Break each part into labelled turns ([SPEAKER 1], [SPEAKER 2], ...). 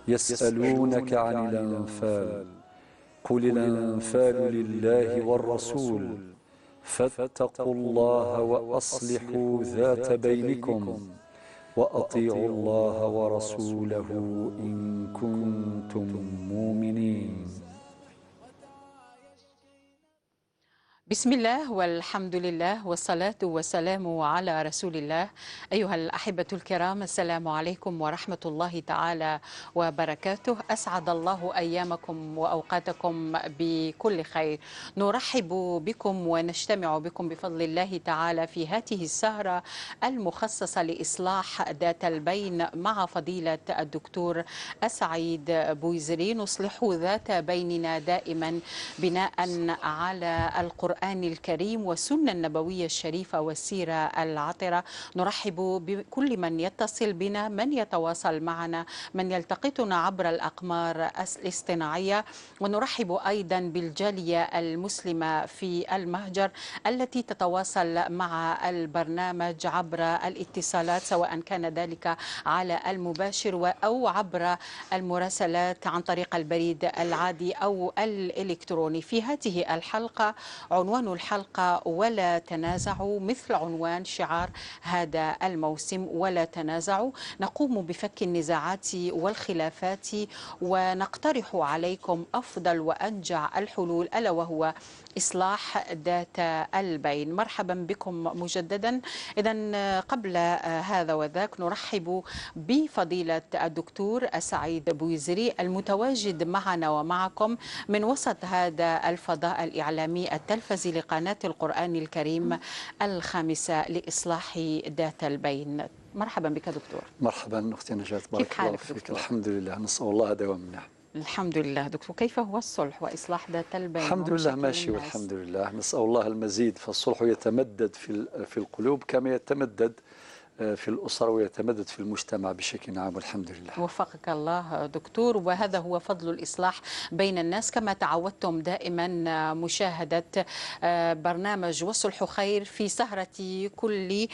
[SPEAKER 1] يسألونك عن الأنفال قل الأنفال لله والرسول فاتقوا الله وأصلحوا ذات بينكم وأطيعوا الله ورسوله إن كنتم مؤمنين.
[SPEAKER 2] بسم الله والحمد لله والصلاة والسلام على رسول الله. أيها الأحبة الكرام، السلام عليكم ورحمة الله تعالى وبركاته. أسعد الله أيامكم وأوقاتكم بكل خير. نرحب بكم ونجتمع بكم بفضل الله تعالى في هذه السهرة المخصصة لإصلاح ذات البين مع فضيلة الدكتور السعيد بويزري. نصلح ذات بيننا دائما بناء على القرآن الكريم والسنة النبوية الشريفة والسيرة العطرة. نرحب بكل من يتصل بنا، من يتواصل معنا، من يلتقطنا عبر الأقمار الاصطناعية، ونرحب أيضا بالجالية المسلمة في المهجر التي تتواصل مع البرنامج عبر الاتصالات، سواء كان ذلك على المباشر أو عبر المراسلات عن طريق البريد العادي أو الإلكتروني. في هذه الحلقة عنوان الحلقة ولا تنازعوا، مثل عنوان شعار هذا الموسم ولا تنازعوا. نقوم بفك النزاعات والخلافات ونقترح عليكم أفضل وأنجع الحلول، ألا وهو إصلاح ذات البين. مرحبا بكم مجددا. إذا قبل هذا وذاك نرحب بفضيلة الدكتور السعيد بويزري المتواجد معنا ومعكم من وسط هذا الفضاء الإعلامي التلفزي لقناة القرآن الكريم الخامسة لإصلاح ذات البين. مرحبا بك دكتور.
[SPEAKER 1] مرحبا أختي نجاة، بارك الله فيك. الحمد لله، نسأل الله دوام النعم.
[SPEAKER 2] الحمد لله دكتور. كيف هو الصلح وإصلاح ذات البين؟
[SPEAKER 1] الحمد لله ماشي والحمد لله، نسأل الله المزيد. فالصلح يتمدد في القلوب كما يتمدد في الأسر ويتمدد في المجتمع بشكل عام، والحمد لله.
[SPEAKER 2] وفقك الله دكتور. وهذا هو فضل الإصلاح بين الناس، كما تعودتم دائما مشاهدة برنامج والصلح خير في سهرة كل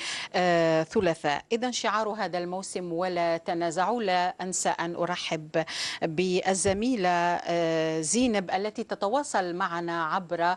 [SPEAKER 2] ثلاثاء. إذا شعار هذا الموسم ولا تنازعوا. لا أنسى أن أرحب بالزميلة زينب التي تتواصل معنا عبر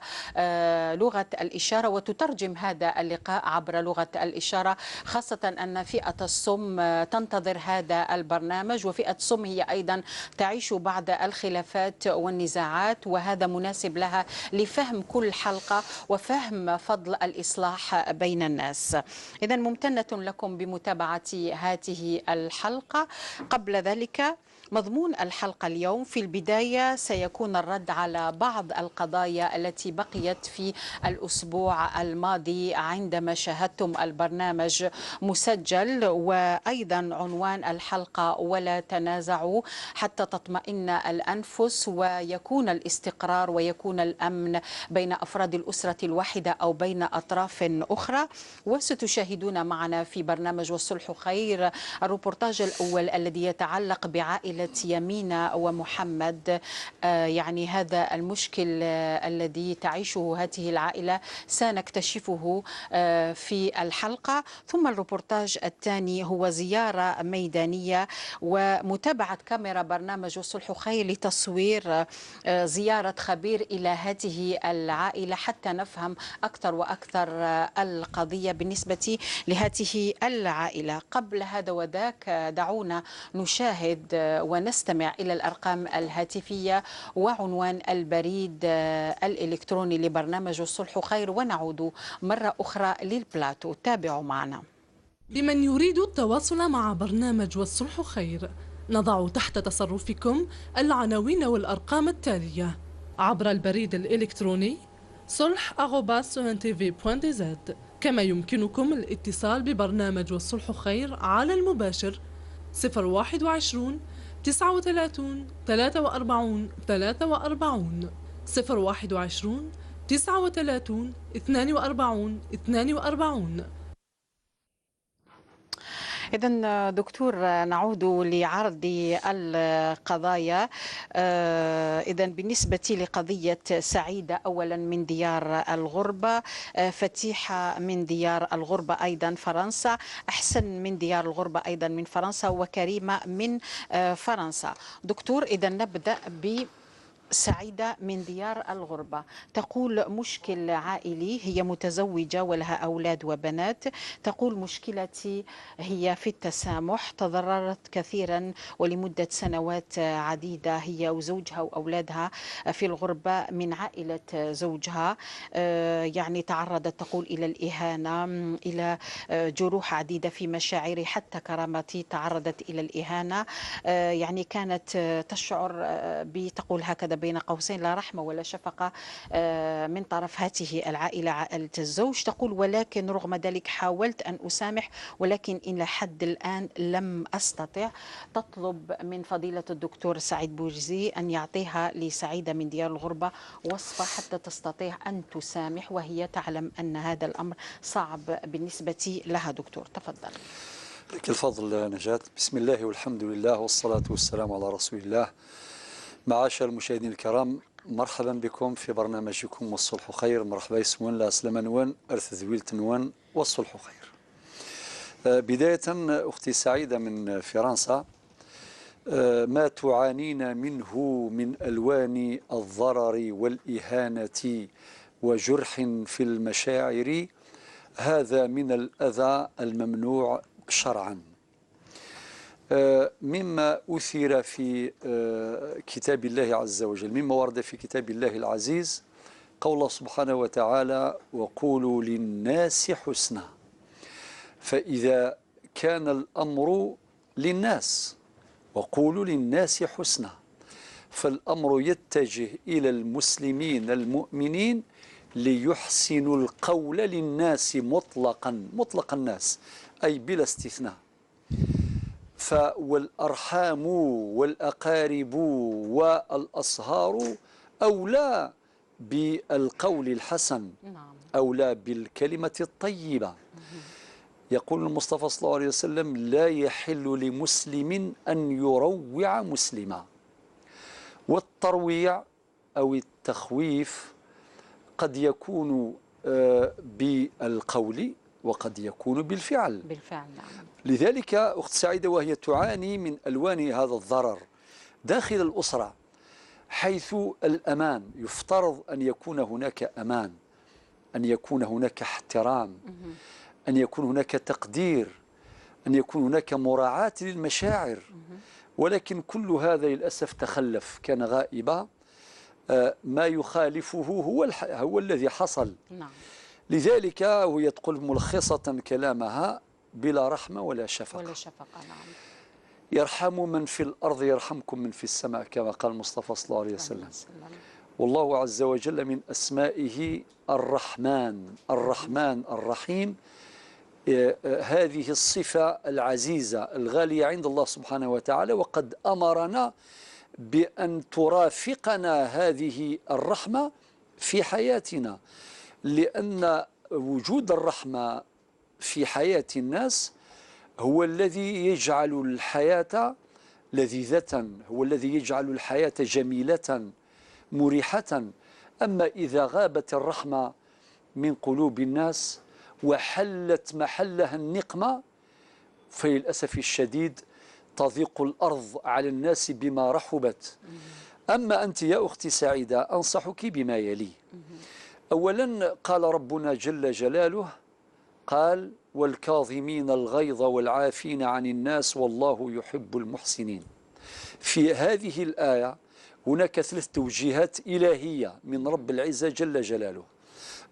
[SPEAKER 2] لغة الإشارة وتترجم هذا اللقاء عبر لغة الإشارة، خاصة أن فئة الصم تنتظر هذا البرنامج، وفئة الصم هي أيضا تعيش بعض الخلافات والنزاعات، وهذا مناسب لها لفهم كل حلقة وفهم فضل الإصلاح بين الناس. إذا ممتنة لكم بمتابعة هذه الحلقة. قبل ذلك مضمون الحلقة اليوم، في البداية سيكون الرد على بعض القضايا التي بقيت في الأسبوع الماضي عندما شاهدتم البرنامج مسجل، وأيضا عنوان الحلقة ولا تنازعوا حتى تطمئن الأنفس ويكون الاستقرار ويكون الأمن بين أفراد الأسرة الواحدة أو بين أطراف أخرى. وستشاهدون معنا في برنامج والصلح خير الروبورتاج الأول الذي يتعلق بعائلة يمينة ومحمد، يعني هذا المشكل الذي تعيشه هذه العائلة سنكتشفه في الحلقة. ثم الروبورتاج الثاني هو زيارة ميدانية ومتابعة كاميرا برنامج والصلح خير لتصوير زيارة خبير إلى هذه العائلة حتى نفهم أكثر وأكثر القضية بالنسبة لهذه العائلة. قبل هذا وذاك دعونا نشاهد ونستمع إلى الأرقام الهاتفية وعنوان البريد الإلكتروني لبرنامج الصلح خير، ونعود مرة أخرى للبلاتو. تابعوا معنا.
[SPEAKER 3] لمن يريد التواصل مع برنامج والصلح خير، نضع تحت تصرفكم العناوين والأرقام التالية عبر البريد الإلكتروني solh@tv.dz. كما يمكنكم الاتصال ببرنامج والصلح خير على المباشر 021 39 43 43 021 39 42 42.
[SPEAKER 2] إذا دكتور، نعود لعرض القضايا. إذا بالنسبة لقضية سعيدة أولا من ديار الغربة، فتيحة من ديار الغربة أيضا فرنسا، أحسن من ديار الغربة أيضا من فرنسا، وكريمة من فرنسا. دكتور، إذا نبدأ ب سعيدة من ديار الغربة. تقول مشكل عائلي، هي متزوجة ولها أولاد وبنات. تقول مشكلتي هي في التسامح، تضررت كثيرا ولمدة سنوات عديدة هي وزوجها وأولادها في الغربة من عائلة زوجها، يعني تعرضت تقول إلى الإهانة، إلى جروح عديدة في مشاعري، حتى كرامتي تعرضت إلى الإهانة، يعني كانت تشعر بتقول هكذا بين قوسين لا رحمة ولا شفقة من طرف هذه العائلة، عائلة الزوج. تقول ولكن رغم ذلك حاولت أن أسامح، ولكن إلى حد الآن لم أستطع. تطلب من فضيلة الدكتور سعيد بوجزي أن يعطيها لسعيدة من ديار الغربة وصفة حتى تستطيع أن تسامح، وهي تعلم أن هذا الأمر صعب بالنسبة لها. دكتور تفضل.
[SPEAKER 1] لك الفضل نجاة. بسم الله والحمد لله والصلاة والسلام على رسول الله. معاشر المشاهدين الكرام، مرحبا بكم في برنامجكم والصلح خير. مرحبا يسون لا سلمان ارث ذويلت نوان والصلح خير. بداية أختي سعيدة من فرنسا، ما تعانين منه من ألوان الضرر والإهانة وجرح في المشاعر، هذا من الأذى الممنوع شرعا. مما أثير في كتاب الله عز وجل، مما ورد في كتاب الله العزيز قول الله سبحانه وتعالى: وقولوا للناس حسنا. فإذا كان الأمر للناس وقولوا للناس حسنا، فالأمر يتجه إلى المسلمين المؤمنين ليحسنوا القول للناس مطلقا، مطلق الناس أي بلا استثناء. والأرحام والأقارب والأصهار أولى بالقول الحسن، أولى بالكلمة الطيبة. يقول المصطفى صلى الله عليه وسلم: لا يحل لمسلم أن يروع مسلما. والترويع أو التخويف قد يكون بالقول وقد يكون بالفعل.
[SPEAKER 2] بالفعل، نعم.
[SPEAKER 1] لذلك أخت سعيدة وهي تعاني من ألوان هذا الضرر داخل الأسرة، حيث الأمان يفترض أن يكون هناك أمان، أن يكون هناك احترام، أن يكون هناك تقدير، أن يكون هناك مراعاة للمشاعر. ولكن كل هذا للأسف تخلف، كان غائبا. ما يخالفه هو الذي حصل.
[SPEAKER 2] نعم.
[SPEAKER 1] لذلك وهي تقول ملخصة كلامها: بلا رحمة ولا شفقة.
[SPEAKER 2] ولا شفقة، نعم.
[SPEAKER 1] يرحم من في الأرض يرحمكم من في السماء، كما قال المصطفى صلى الله عليه وسلم. والله عز وجل من أسمائه الرحمن، الرحمن الرحيم. هذه الصفة العزيزة الغالية عند الله سبحانه وتعالى، وقد أمرنا بأن ترافقنا هذه الرحمة في حياتنا، لأن وجود الرحمة في حياة الناس هو الذي يجعل الحياة لذيذة، هو الذي يجعل الحياة جميلة مريحة. أما إذا غابت الرحمة من قلوب الناس وحلت محلها النقمة، فللأسف الشديد تضيق الأرض على الناس بما رحبت. أما أنت يا أختي سعيدة، أنصحك بما يلي. أولا، قال ربنا جل جلاله، قال: والكاظمين الغيظ والعافين عن الناس والله يحب المحسنين. في هذه الآية هناك ثلاث توجيهات إلهية من رب العزة جل جلاله.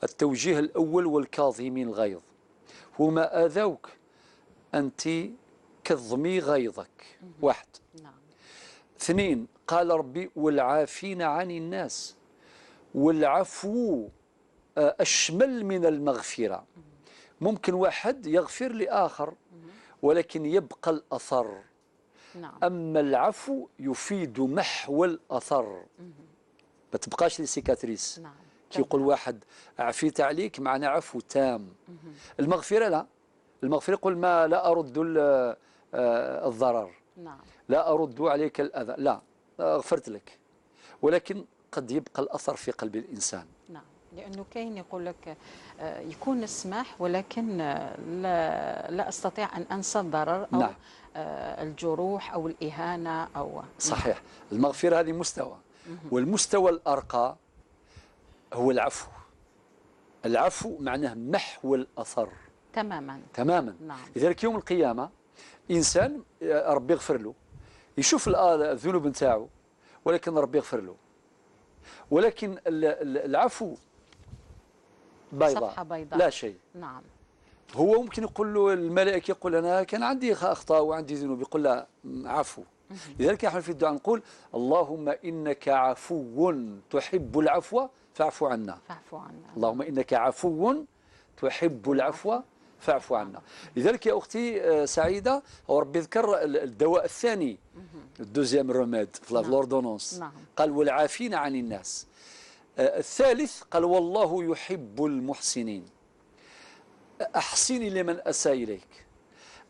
[SPEAKER 1] التوجيه الأول: والكاظمين الغيظ، هما آذوك أنت كظمي غيظك، واحد. اثنين، قال ربي: والعافين عن الناس. والعفو أشمل من المغفرة. ممكن واحد يغفر لآخر ولكن يبقى الأثر.
[SPEAKER 2] نعم.
[SPEAKER 1] أما العفو يفيد محو الأثر، ما تبقاش les cicatrices.
[SPEAKER 2] نعم.
[SPEAKER 1] كي يقول واحد عفيت عليك معنى عفو تام. المغفرة لا، المغفرة يقول ما لا أرد الضرر،
[SPEAKER 2] نعم.
[SPEAKER 1] لا أرد عليك الأذى، لا غفرت لك، ولكن قد يبقى الأثر في قلب الإنسان.
[SPEAKER 2] نعم، لأنه كاين يقول لك يكون السماح ولكن لا أستطيع أن أنسى الضرر أو
[SPEAKER 1] نعم.
[SPEAKER 2] الجروح أو الإهانة أو
[SPEAKER 1] صحيح. المغفرة هذه مستوى، والمستوى الأرقى هو العفو. العفو معناه محو الأثر
[SPEAKER 2] تماما
[SPEAKER 1] تماما.
[SPEAKER 2] نعم.
[SPEAKER 1] لذلك يوم القيامة إنسان ربي يغفر له، يشوف الذنوب نتاعو ولكن ربي يغفر له، ولكن العفو بيضاء،
[SPEAKER 2] صفحة بيضاء،
[SPEAKER 1] لا شيء.
[SPEAKER 2] نعم.
[SPEAKER 1] هو ممكن يقول له الملائكة، يقول أنا كان عندي أخطاء وعندي ذنوب، يقول له عفو. لذلك نحن في الدعاء نقول اللهم إنك عفو تحب العفو فاعف عنا.
[SPEAKER 2] فاعف عنا.
[SPEAKER 1] اللهم إنك عفو تحب العفو فاعف عنا. لذلك يا أختي سعيدة، هو ربي ذكر الدواء الثاني، ال deuxième remède في l'ordonnance،
[SPEAKER 2] نعم.
[SPEAKER 1] قال والعافين عن الناس. الثالث قال والله يحب المحسنين. أحسن لمن أساء إليك.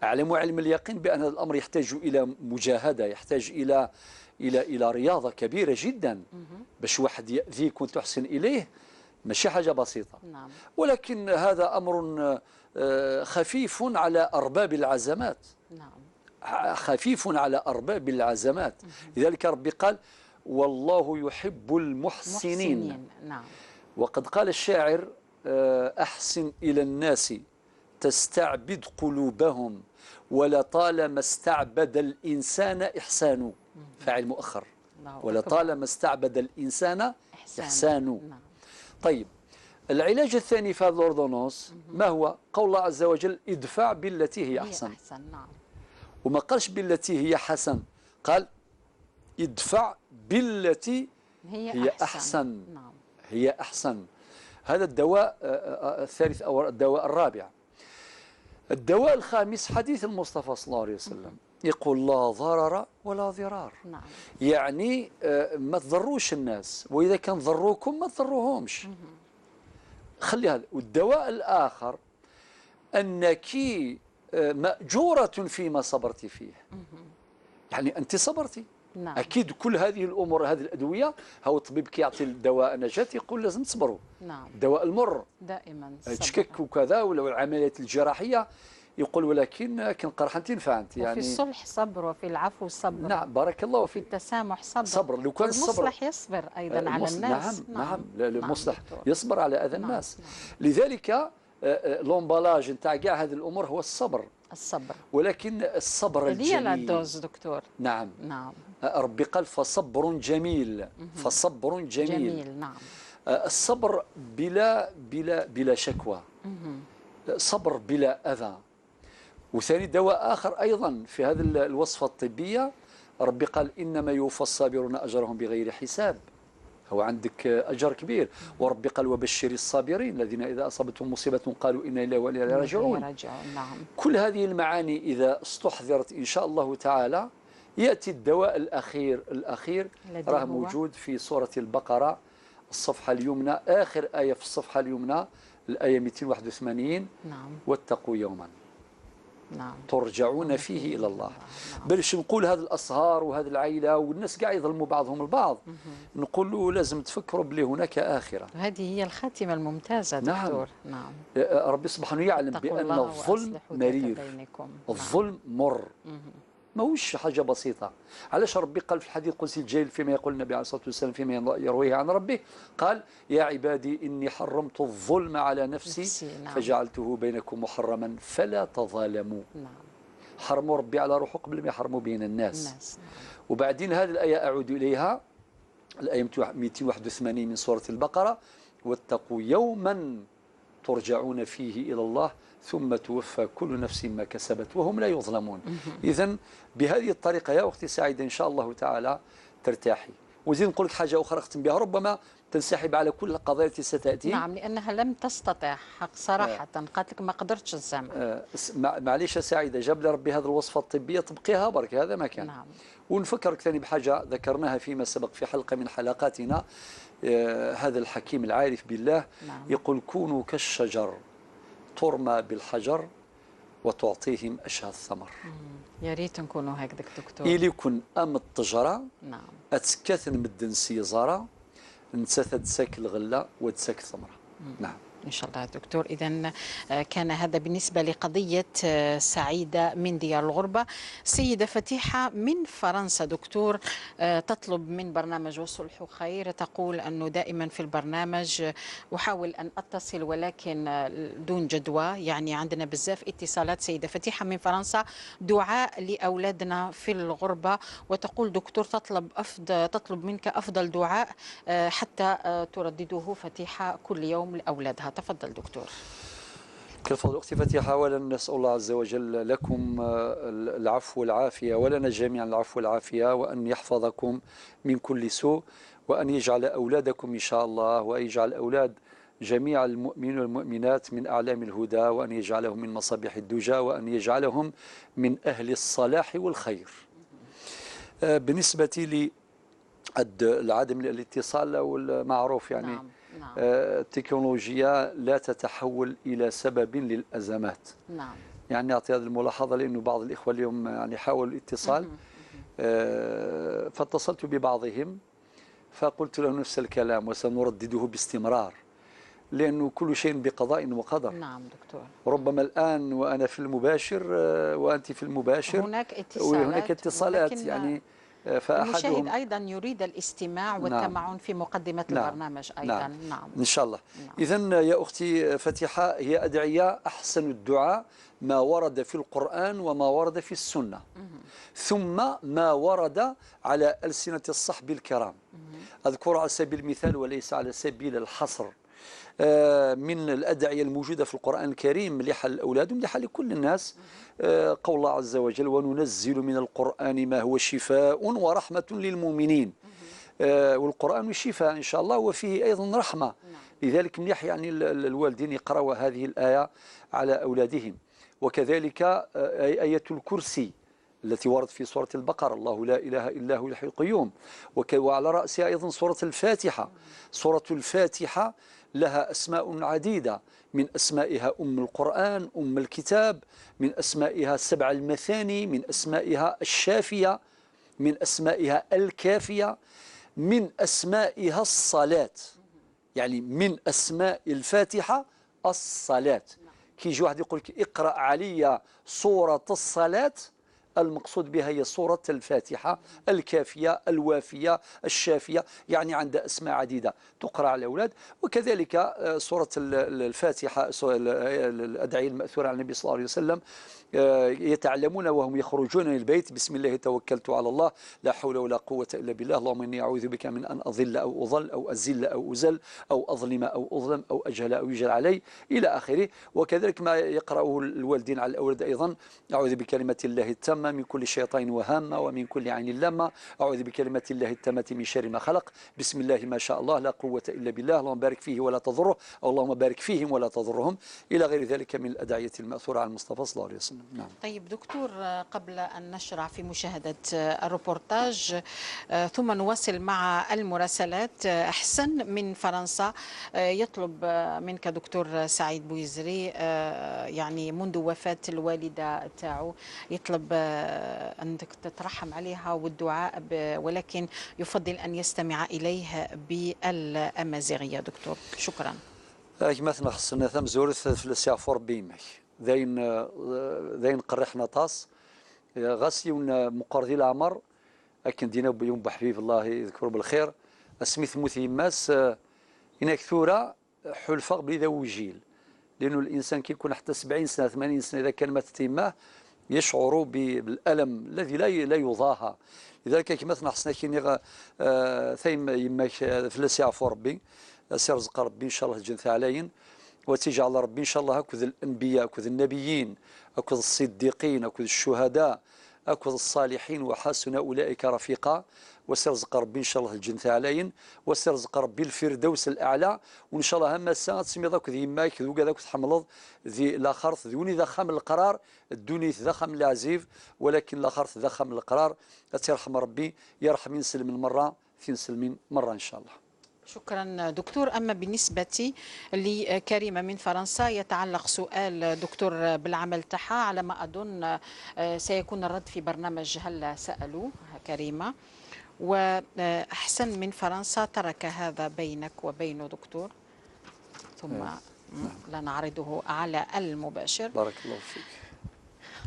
[SPEAKER 1] أعلم علم اليقين بأن هذا الأمر يحتاج إلى مجاهدة، يحتاج إلى إلى إلى رياضة كبيرة جدا، باش واحد يأذيك وتحسن إليه ماشي حاجة بسيطة.
[SPEAKER 2] نعم.
[SPEAKER 1] ولكن هذا أمر خفيف على أرباب العزمات.
[SPEAKER 2] نعم.
[SPEAKER 1] خفيف على أرباب العزمات. لذلك ربي قال والله يحب المحسنين.
[SPEAKER 2] نعم.
[SPEAKER 1] وقد قال الشاعر أحسن إلى الناس تستعبد قلوبهم ولطالما استعبد الإنسان إحسان. فاعل مؤخر. ولطالما استعبد الإنسان إحسان.
[SPEAKER 2] نعم.
[SPEAKER 1] طيب، العلاج الثاني في هذا الأوردونونس ما هو؟ قول الله عز وجل ادفع بالتي هي أحسن.
[SPEAKER 2] نعم.
[SPEAKER 1] وما قالش بالتي هي حسن، قال ادفع بالتي هي أحسن.
[SPEAKER 2] نعم.
[SPEAKER 1] هي أحسن. هذا الدواء الثالث أو الدواء الرابع. الدواء الخامس حديث المصطفى صلى الله عليه وسلم يقول لا ضرر ولا ضرار.
[SPEAKER 2] نعم.
[SPEAKER 1] يعني ما تضروش الناس، وإذا كان ضروكم ما تضروهمش. خلي هذا. والدواء الآخر أنك مأجورة فيما صبرت فيه. يعني أنت صبرتي.
[SPEAKER 2] نعم.
[SPEAKER 1] أكيد كل هذه الأمور، هذه الأدوية، هو الطبيب كيعطي الدواء نجاة يقول لازم تصبروا.
[SPEAKER 2] نعم.
[SPEAKER 1] الدواء المر
[SPEAKER 2] دائما
[SPEAKER 1] تشكك وكذا، ولا العمليات الجراحية يقول ولكن كان قرحة تنفع أنت. يعني
[SPEAKER 2] وفي الصلح صبر، وفي العفو صبر.
[SPEAKER 1] نعم، بارك الله
[SPEAKER 2] وفي
[SPEAKER 1] فيك.
[SPEAKER 2] التسامح صبر.
[SPEAKER 1] صبر. لو كان الصبر
[SPEAKER 2] المصلح يصبر أيضا على الناس.
[SPEAKER 1] نعم نعم, نعم. المصلح
[SPEAKER 2] نعم.
[SPEAKER 1] يصبر على أذى الناس.
[SPEAKER 2] نعم.
[SPEAKER 1] لذلك l'emballage نتاع كاع هذه الأمور هو الصبر.
[SPEAKER 2] الصبر،
[SPEAKER 1] ولكن الصبر الجميل
[SPEAKER 2] هي la dose دكتور.
[SPEAKER 1] نعم
[SPEAKER 2] نعم.
[SPEAKER 1] ربي قال فصبر جميل. فصبر جميل.
[SPEAKER 2] جميل. نعم.
[SPEAKER 1] الصبر بلا بلا بلا شكوى، صبر بلا أذى. وثاني دواء آخر أيضا في هذه الوصفة الطبية، ربي قال إنما يوفى الصابرون أجرهم بغير حساب. هو عندك أجر كبير. وربي قال وبشر الصابرين الذين إذا أصابتهم مصيبة قالوا إنا لله وإنا إليه راجعون.
[SPEAKER 2] نعم.
[SPEAKER 1] كل هذه المعاني إذا استحضرت إن شاء الله تعالى يأتي الدواء الأخير. الأخير راه موجود في سورة البقرة الصفحة اليمنى، آخر آية في الصفحة اليمنى، الآية 281.
[SPEAKER 2] نعم.
[SPEAKER 1] واتقوا يوما
[SPEAKER 2] نعم.
[SPEAKER 1] ترجعون فيه إلى الله.
[SPEAKER 2] نعم.
[SPEAKER 1] باش نقول هذا الأصهار وهذه العائلة والناس قاع يظلموا بعضهم البعض، نقول له لازم تفكروا بلي هناك آخرة.
[SPEAKER 2] هذه هي الخاتمة الممتازة دكتور.
[SPEAKER 1] نعم. نعم. ربي سبحانه يعلم بأن الظلم مرير،
[SPEAKER 2] نعم.
[SPEAKER 1] الظلم مر، ماهوش حاجة بسيطة. علاش ربي قال في الحديث القدسي الجليل فيما يقول النبي عليه الصلاة والسلام فيما يرويه عن ربه، قال يا عبادي إني حرمت الظلم على نفسي
[SPEAKER 2] نعم.
[SPEAKER 1] فجعلته بينكم محرما فلا تظالموا.
[SPEAKER 2] نعم.
[SPEAKER 1] حرموا ربي على روحه قبل ما يحرموا بين الناس.
[SPEAKER 2] نعم.
[SPEAKER 1] وبعدين هذه الآية أعود إليها، الآية 281 من سورة البقرة، واتقوا يوما ترجعون فيه إلى الله ثم توفى كل نفس ما كسبت وهم لا يظلمون. إذن بهذه الطريقة يا أختي سعيدة إن شاء الله تعالى ترتاحي. وزيد نقول لك حاجة أخرى أختم بها، ربما تنسحب على كل القضايا التي ستأتي.
[SPEAKER 2] نعم، لأنها لم تستطع حق صراحة، قالت لك ما قدرتش نسامح.
[SPEAKER 1] معليش يا سعيدة، جاب لي ربي هذه الوصفة الطبية تبقيها برك، هذا ما كان.
[SPEAKER 2] نعم.
[SPEAKER 1] ونفكرك ثاني بحاجة ذكرناها فيما سبق في حلقة من حلقاتنا، هذا الحكيم العارف بالله.
[SPEAKER 2] نعم.
[SPEAKER 1] يقول كونوا كالشجر ترمى بالحجر وتعطيهم أشهى الثمر.
[SPEAKER 2] يا ريت نكونوا هكذاك دكتور.
[SPEAKER 1] إلي يكون أم التجرة.
[SPEAKER 2] نعم.
[SPEAKER 1] أتسكاثن مدن سيزارة نتسا تساك الغلة وتساك الثمرة. نعم.
[SPEAKER 2] إن شاء الله دكتور. إذا كان هذا بالنسبة لقضية سعيدة من ديار الغربة. سيدة فتيحة من فرنسا دكتور، تطلب من برنامج والصلح خير، تقول أنه دائما في البرنامج أحاول أن أتصل ولكن دون جدوى، يعني عندنا بزاف اتصالات. سيدة فتيحة من فرنسا، دعاء لأولادنا في الغربة، وتقول دكتور تطلب منك أفضل دعاء حتى تردده فتيحة كل يوم لأولادها. تفضل دكتور.
[SPEAKER 1] كالفضل أختي فتيحة، أولا نسأل الله عز وجل لكم العفو والعافية، ولنا جميعا العفو والعافية، وأن يحفظكم من كل سوء، وأن يجعل أولادكم إن شاء الله، وأن يجعل أولاد جميع المؤمنين والمؤمنات من أعلام الهدى، وأن يجعلهم من مصابيح الدجى، وأن يجعلهم من أهل الصلاح والخير. بالنسبة لعدم الاتصال والمعروف، يعني
[SPEAKER 2] نعم. نعم.
[SPEAKER 1] التكنولوجيا لا تتحول إلى سبب للأزمات.
[SPEAKER 2] نعم.
[SPEAKER 1] يعني أعطي هذه الملاحظة لأنه بعض الإخوة اليوم يعني حاولوا الاتصال، فاتصلت ببعضهم فقلت له نفس الكلام وسنردده باستمرار، لأنه كل شيء بقضاء وقدر.
[SPEAKER 2] نعم دكتور.
[SPEAKER 1] ربما الآن وأنا في المباشر وأنت في المباشر
[SPEAKER 2] هناك اتصالات،
[SPEAKER 1] وهناك اتصالات، يعني
[SPEAKER 2] المشاهد أيضا يريد الاستماع والتمعن. نعم. في مقدمة
[SPEAKER 1] نعم.
[SPEAKER 2] البرنامج أيضا.
[SPEAKER 1] نعم.
[SPEAKER 2] نعم.
[SPEAKER 1] إن شاء الله.
[SPEAKER 2] نعم.
[SPEAKER 1] إذن يا أختي فتيحة، هي أدعية أحسن الدعاء ما ورد في القرآن وما ورد في السنة، ثم ما ورد على ألسنة الصحب الكرام. أذكر على سبيل المثال وليس على سبيل الحصر، من الأدعية الموجودة في القرآن الكريم مليحة للأولاد ومليحة لكل الناس، قول الله عز وجل: وننزل من القرآن ما هو شفاء ورحمة للمؤمنين. والقرآن شفاء إن شاء الله، وفيه أيضا رحمة. لذلك مليح يعني الوالدين يقرأوا هذه الآية على أولادهم. وكذلك آية الكرسي التي ورد في سورة البقرة: الله لا إله إلا هو الحي القيوم. وعلى رأسها أيضا سورة الفاتحة. سورة الفاتحة لها أسماء عديدة، من أسمائها أم القرآن، أم الكتاب، من أسمائها سبع المثاني، من أسمائها الشافية، من أسمائها الكافية، من أسمائها الصلاة. يعني من أسماء الفاتحة الصلاة. كي يجي واحد يقول لك اقرأ علي سورة الصلاة، المقصود بها هي سورة الفاتحة الكافية الوافية الشافية، يعني عندها أسماء عديدة تقرأ على الأولاد. وكذلك سورة الفاتحة، الأدعية المأثورة عن النبي صلى الله عليه وسلم، يتعلمون وهم يخرجون من البيت: بسم الله توكلت على الله، لا حول ولا قوة إلا بالله، اللهم إني أعوذ بك من أن أضل أو أضل أو أزل أو أزل أو أظلم أو أظلم أو أجهل أو يجهل علي، إلى آخره. وكذلك ما يقرأه الوالدين على الأولاد أيضا: أعوذ بكلمة الله التامة من كل شيطان وهامة ومن كل عين لامة، أعوذ بكلمة الله التامة من شر ما خلق، بسم الله ما شاء الله لا قوة إلا بالله، اللهم بارك فيه ولا تضره، أو اللهم بارك فيهم ولا تضرهم، إلى غير ذلك من الأدعية المأثورة عن المصطفى صلى الله عليه وسلم. نعم.
[SPEAKER 2] طيب دكتور، قبل أن نشرع في مشاهدة الروبورتاج ثم نواصل مع المراسلات، أحسن من فرنسا يطلب منك دكتور سعيد بويزري، يعني منذ وفاة الوالدة تاعو يطلب أنك تترحم عليها والدعاء، ولكن يفضل أن يستمع إليه بالأمازيغية. دكتور شكرا.
[SPEAKER 1] كما خصنا ثم زورث في السيافور بيمك ذاين قرحنا طاس غاسيون مقرضي العمر أكن دينا بيوم بحبيب الله يذكره بالخير اسمي ثموث يماس هناك ثورة حلفة بلي ذا وجيل، لأنه الإنسان كيكون حتى 70 سنة 80 سنة إذا كان ماتت يماه يشعر بالألم الذي لا يضاهى. لذلك كما خصنا كي ثيم يماك فلس يعفو ربي سيرزق ربي إن شاء الله الجنة عليين، وتجعل ربي إن شاء الله أكذ الأنبياء أكذ النبيين أكذ الصديقين أكذ الشهداء أكذ الصالحين وحسن أولئك رفيقا. وسيرزق ربي إن شاء الله الجنة عليين، وسيرزق ربي الفردوس الأعلى. وإن شاء الله هما الساعة تسمي ذاك ذي يماك ذوك ذاك تحملض ذي الآخر ذوني ذا خام القرار الدوني ذا خام العزيف، ولكن الآخر ذا خام القرار. تيرحم ربي يرحم ينسلم المرة في نسلمين مرة إن شاء الله.
[SPEAKER 2] شكرا دكتور. أما بالنسبة لكريمة من فرنسا، يتعلق سؤال دكتور بالعمل تاعها، على ما أظن سيكون الرد في برنامج هل سألوا كريمة. وأحسن من فرنسا ترك هذا بينك وبينه دكتور، ثم لا نعرضه على المباشر.
[SPEAKER 1] بارك الله فيك.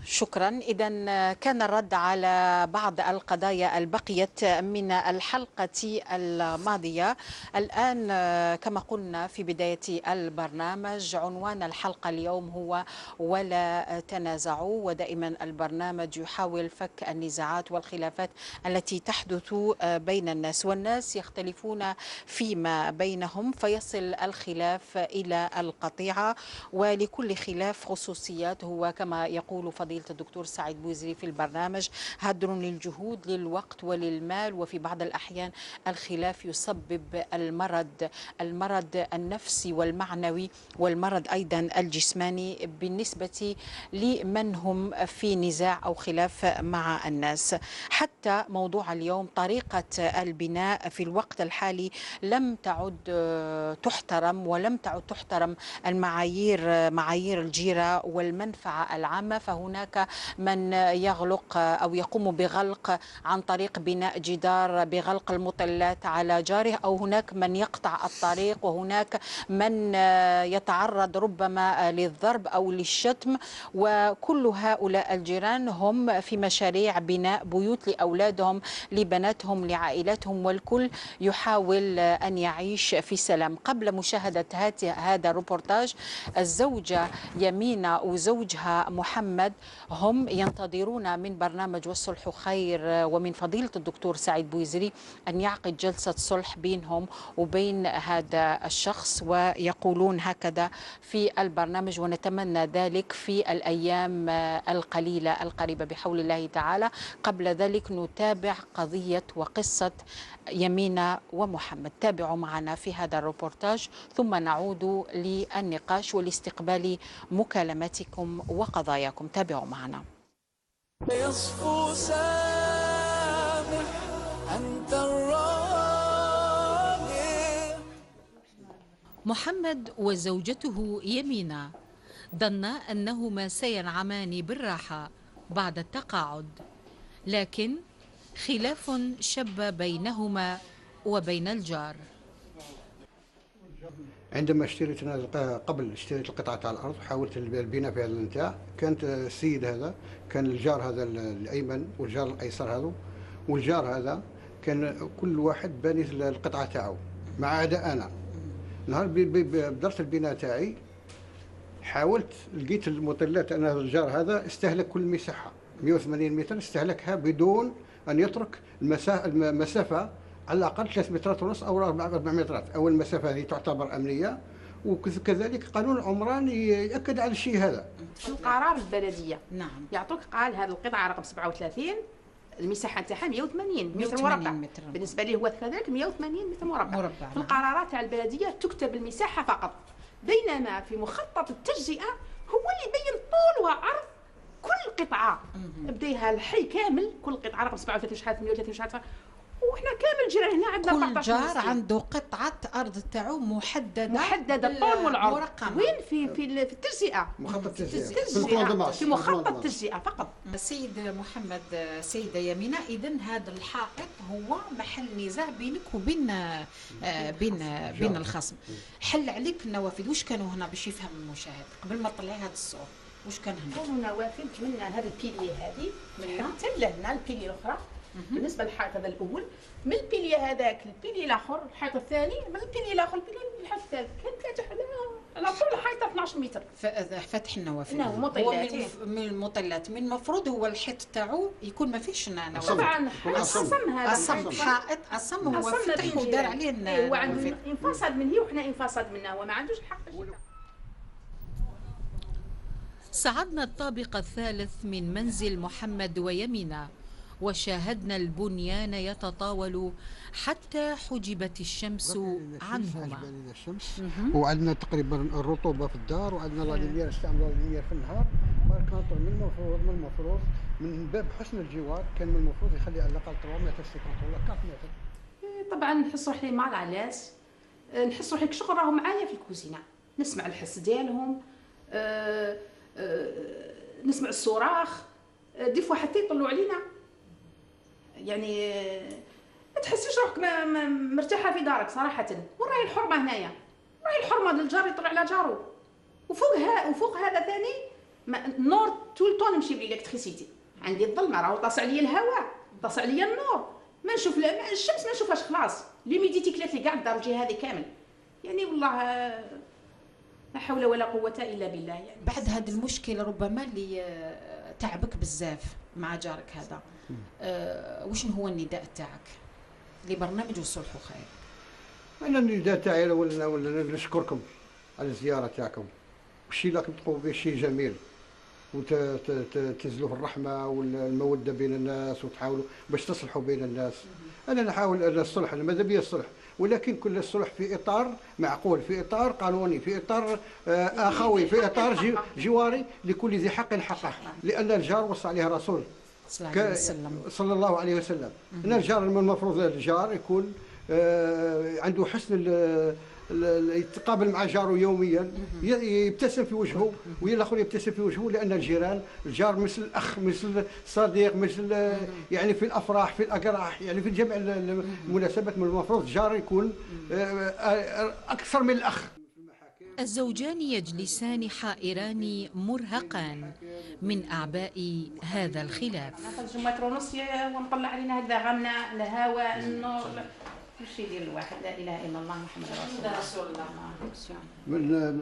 [SPEAKER 2] شكرا. إذا كان الرد على بعض القضايا البقيت من الحلقة الماضية. الآن كما قلنا في بداية البرنامج، عنوان الحلقة اليوم هو ولا تنازعوا، ودائما البرنامج يحاول فك النزاعات والخلافات التي تحدث بين الناس، والناس يختلفون فيما بينهم فيصل الخلاف إلى القطيعة، ولكل خلاف خصوصيات. هو كما يقول فضيلة الدكتور سعيد بوزري في البرنامج، هدر للجهود للوقت وللمال، وفي بعض الأحيان الخلاف يسبب المرض، المرض النفسي والمعنوي والمرض أيضا الجسماني بالنسبة لمن هم في نزاع أو خلاف مع الناس. حتى موضوع اليوم طريقة البناء في الوقت الحالي لم تعد تحترم، ولم تعد تحترم المعايير، معايير الجيرة والمنفعة العامة. فهناك من يغلق أو يقوم بغلق عن طريق بناء جدار بغلق المطلات على جاره، أو هناك من يقطع الطريق، وهناك من يتعرض ربما للضرب أو للشتم. وكل هؤلاء الجيران هم في مشاريع بناء بيوت لأولادهم، لبناتهم، لعائلاتهم، والكل يحاول أن يعيش في سلام. قبل مشاهدة هذا الروبورتاج، الزوجة يمينة وزوجها محمد هم ينتظرون من برنامج والصلح خير ومن فضيلة الدكتور سعيد بوزري أن يعقد جلسة صلح بينهم وبين هذا الشخص، ويقولون هكذا في البرنامج، ونتمنى ذلك في الأيام القليلة القريبة بحول الله تعالى. قبل ذلك نتابع قضية وقصة يمينة ومحمد. تابعوا معنا في هذا الروبورتاج ثم نعود للنقاش ولاستقبال مكالماتكم وقضاياكم. تابعوا معنا.
[SPEAKER 4] يصفو سامح أنت الراجل.
[SPEAKER 2] محمد وزوجته يمينة ظنا أنهما سينعمان بالراحة بعد التقاعد، لكن خلاف شب بينهما وبين الجار.
[SPEAKER 5] عندما اشتريت انا قبل اشتريت القطعة تاع الارض وحاولت البناء في هذا الانتاع، كانت السيد هذا كان الجار هذا الايمن والجار الايسر هذا والجار هذا، كان كل واحد باني القطعة تاعو ما عدا انا. نهار بدرت البناء تاعي حاولت لقيت المطلات، انا الجار هذا استهلك كل مساحة 180 متر استهلكها بدون ان يترك المسافة على الاقل 3 مترات ونص او 4 مترات، او المسافة هذه تعتبر امنية، وكذلك قانون العمران ياكد على الشيء هذا.
[SPEAKER 6] القرار البلدية
[SPEAKER 2] نعم
[SPEAKER 6] يعطوك قال هذه القطعة رقم 37 المساحة تاعها 180 متر مربع. بالنسبة لي هو كذلك 180 متر مربع. في القرارات تاع البلدية تكتب المساحة فقط، بينما في مخطط التجزئة هو اللي يبين طول وعرض كل قطعه. بديها الحي كامل، كل قطعه رقم 37 شحال 38 شحال، وحنا كامل جيران هنا عندنا
[SPEAKER 2] 14. كل جار عنده قطعه ارض تاعو محددة،
[SPEAKER 6] محددة الطول والعرض مرقمة. وين في التجزئة،
[SPEAKER 5] مخطط التجزئة،
[SPEAKER 6] في مخطط التجزئة فقط.
[SPEAKER 2] سيد محمد، سيده يمينه، اذا هذا الحائط هو محل نزاع بينك وبين بين الخصم. حل عليك النوافذ، واش كانوا هنا باش يفهم المشاهد قبل ما تطلعي هذه الصور؟ واش كان هنا؟
[SPEAKER 6] كانوا نوافذ من هذا ال pilier هذه حتى لهنا ال pilier الاخرى. بالنسبة للحائط هذا الاول، من ال pilier هذاك ال pilier الاخر الحائط الثاني، من ال pilier الاخر ال pilier الحائط الثالث، كان ثلاثة على طول الحائط 12 متر.
[SPEAKER 2] فتح النوافذ
[SPEAKER 6] نعم،
[SPEAKER 2] مطلات من المطلات. من المفروض هو الحيط تاعو يكون ما فيهش نوافذ.
[SPEAKER 6] طبعا أصم، هذا
[SPEAKER 2] أصم حائط أصم، هو فتح ودار عليه النوافذ.
[SPEAKER 6] هو عنده انفصل من هي وحنا انفصل منه، هو ما عندوش الحق.
[SPEAKER 2] صعدنا الطابق الثالث من منزل محمد ويمينة وشاهدنا البنيان يتطاول حتى حجبت الشمس عنهما.
[SPEAKER 5] الشمس وعندنا تقريبا الرطوبة في الدار، وعندنا la lumière، نستعملوا la lumière في النهار. par contre من المفروض من باب حسن الجوار كان من المفروض يخلي على الاقل 3 متر 50 ولا 4 متر.
[SPEAKER 6] طبعا نحسوا روحي mal à l'aise، نحس روحي شغل راهم معايا في الكوزينة، نسمع الحس ديالهم، نسمع الصراخ، des fois حتى يطلوا علينا. يعني ما تحسيش روحك مرتاحة في دارك صراحة. وراهي الحرمة هنايا، راهي الحرمة للجار يطلع على جارو. وفوق هذا ثاني النور tout le temps نمشي ب l'électricité، عندي الظلمة راهو طاس عليا الهواء، طاس عليا النور، ما نشوف الشمس ما نشوفهاش خلاص، l'humidité كلات لي كاع الدار الجهة هذه كامل. يعني والله لا حول ولا قوة الا بالله. يعني
[SPEAKER 2] بعد هذا المشكل ربما اللي تعبك بزاف مع جارك هذا، وشنو هو النداء تاعك لبرنامج الصلح خير؟
[SPEAKER 5] انا النداء تاعي ولا نشكركم على الزيارة تاعكم، والشيء اللي راكم تقوموا به شيء جميل، وتنزلوا في الرحمة والمودة بين الناس، وتحاولوا باش تصلحوا بين الناس. انا نحاول الصلح، انا ماذا بيا الصلح، ولكن كل الصلح في اطار معقول، في اطار قانوني، في اطار اخوي، في اطار جواري، لكل ذي حق حقه. لان الجار وصى عليه الرسول صلى الله عليه وسلم، ان الجار من المفروض الجار يكون عنده حسن يتقابل مع جاره يوميا، يبتسم في وجهه والاخر يبتسم في وجهه، لان الجيران الجار مثل الاخ، مثل صديق، مثل يعني في الافراح، في الاقراح، يعني في جميع المناسبات من المفروض الجار يكون اكثر من الاخ.
[SPEAKER 2] الزوجان يجلسان حائران مرهقان من أعباء هذا الخلاف.
[SPEAKER 6] متر ونص ومطلع علينا هكذا غمنا الهواء النور، وش يدير الواحد؟ لا اله الا الله محمد رسول الله.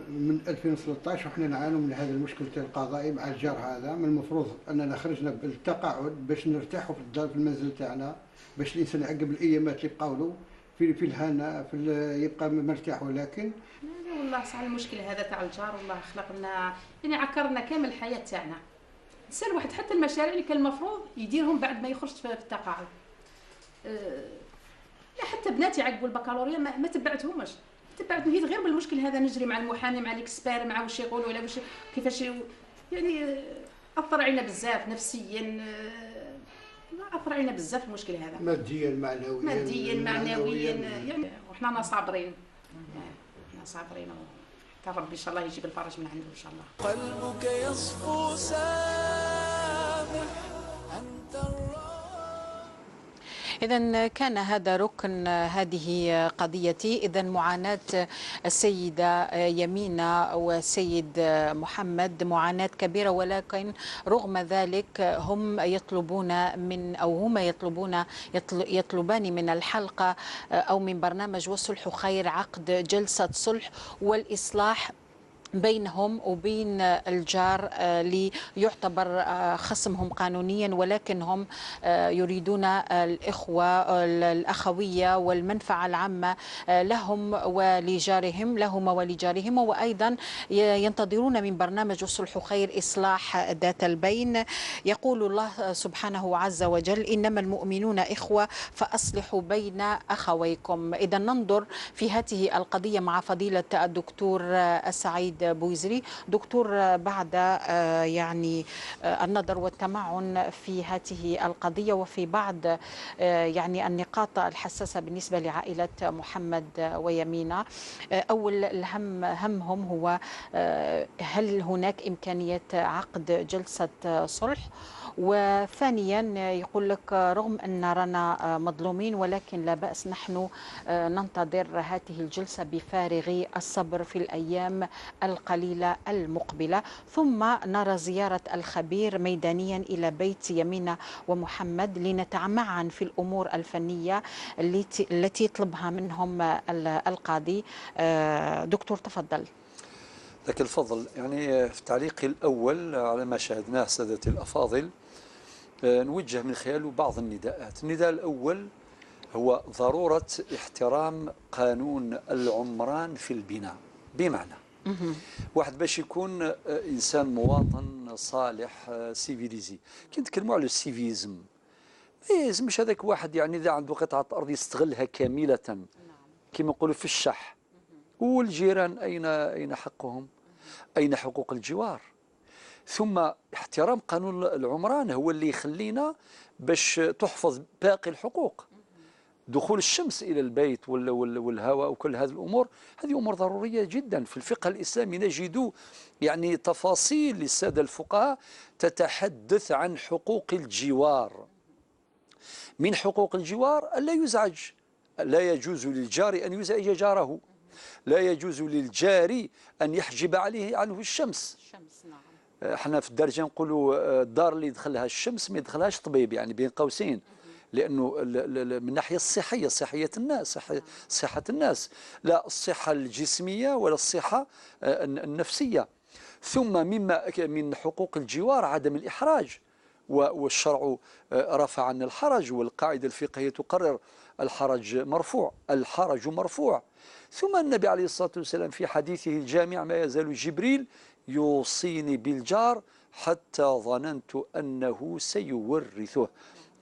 [SPEAKER 5] من 2013 وحنا نعانوا من هذا المشكل القضائي مع الجار هذا. من المفروض اننا خرجنا بالتقاعد باش نرتاحوا في الدار في المنزل تاعنا، باش الانسان يعقب الايامات اللي بقاو له في الهنا، في يبقى مرتاح. ولكن
[SPEAKER 6] لا والله صح المشكل هذا تاع الجار والله خلق لنا يعني عكرنا كامل الحياة تاعنا. الانسان واحد حتى المشاريع اللي كان المفروض يديرهم بعد ما يخرج في التقاعد، لا حتى بناتي عقبوا البكالوريا ما تبعتهمش، تبعتهم هي غير بالمشكل هذا، نجري مع المحامي مع ال expert مع واش يقولوا ولا واش كيفاش، يعني اثر علينا بزاف نفسيا، اثر علينا بزاف المشكل هذا،
[SPEAKER 5] ماديا معنويا،
[SPEAKER 6] ماديا معنويا يعني. وحنا صابرين، حنا صابرين حتى ربي ان شاء الله يجيب الفرج من عنده ان شاء الله.
[SPEAKER 4] قلبك يصفو سامح انت.
[SPEAKER 2] إذا كان هذا ركن هذه قضيتي. إذا معاناة السيدة يمينة والسيد محمد معاناة كبيرة، ولكن رغم ذلك هم يطلبون من أو هما يطلبون يطلبان من الحلقة أو من برنامج والصلح خير عقد جلسة صلح والإصلاح بينهم وبين الجار اللي يعتبر خصمهم قانونيا، ولكن هم يريدون الإخوة الأخوية والمنفعة العامة لهم ولجارهم، لهما ولجارهم. وأيضا ينتظرون من برنامج الصلح خير إصلاح ذات البين. يقول الله سبحانه عز وجل: إنما المؤمنون إخوة فأصلحوا بين أخويكم. إذا ننظر في هذه القضية مع فضيلة الدكتور السعيد بويزري. دكتور، بعد يعني النظر والتمعن في هذه القضية وفي بعض يعني النقاط الحساسة بالنسبة لعائلة محمد ويمينة، أول الهم همهم هو هل هناك إمكانية عقد جلسة صلح؟ وثانيا يقول لك رغم أن رانا مظلومين ولكن لا بأس، نحن ننتظر هذه الجلسة بفارغ الصبر في الأيام القليلة المقبلة. ثم نرى زيارة الخبير ميدانيا إلى بيت يمينة ومحمد لنتمعن في الأمور الفنية التي يطلبها منهم القاضي. دكتور تفضل.
[SPEAKER 1] لك الفضل. يعني في تعليقي الأول على ما شاهدناه سادتي الأفاضل، نوجه من خلاله بعض النداءات. النداء الأول هو ضرورة احترام قانون العمران في البناء، بمعنى واحد باش يكون إنسان مواطن صالح civilisé. كي نتكلموا على ال civisme ما يلزمش هذاك واحد يعني إذا عنده قطعة أرض يستغلها كاملة كما نقولوا في الشح. والجيران أين حقهم؟ أين حقوق الجوار؟ ثم احترام قانون العمران هو اللي يخلينا باش تحفظ باقي الحقوق. دخول الشمس إلى البيت والهواء وكل هذه الأمور، هذه أمور ضرورية جدا. في الفقه الإسلامي نجد يعني تفاصيل للسادة الفقهاء تتحدث عن حقوق الجوار. من حقوق الجوار ألا يزعج، لا يجوز للجار أن يزعج جاره، لا يجوز للجار أن يحجب عليه عنه الشمس. نعم. احنا في الدارجة نقولوا الدار اللي يدخلها الشمس ما يدخلهاش طبيب، يعني بين قوسين، لأنه من الناحية الصحية، صحية الناس، صحة الناس، لا الصحة الجسمية ولا الصحة النفسية. ثم مما من حقوق الجوار عدم الإحراج، والشرع رفع عن الحرج، والقاعدة الفقهية تقرر الحرج مرفوع، الحرج مرفوع. ثم النبي عليه الصلاة والسلام في حديثه الجامع: ما يزال جبريل يوصيني بالجار حتى ظننت أنه سيورثه.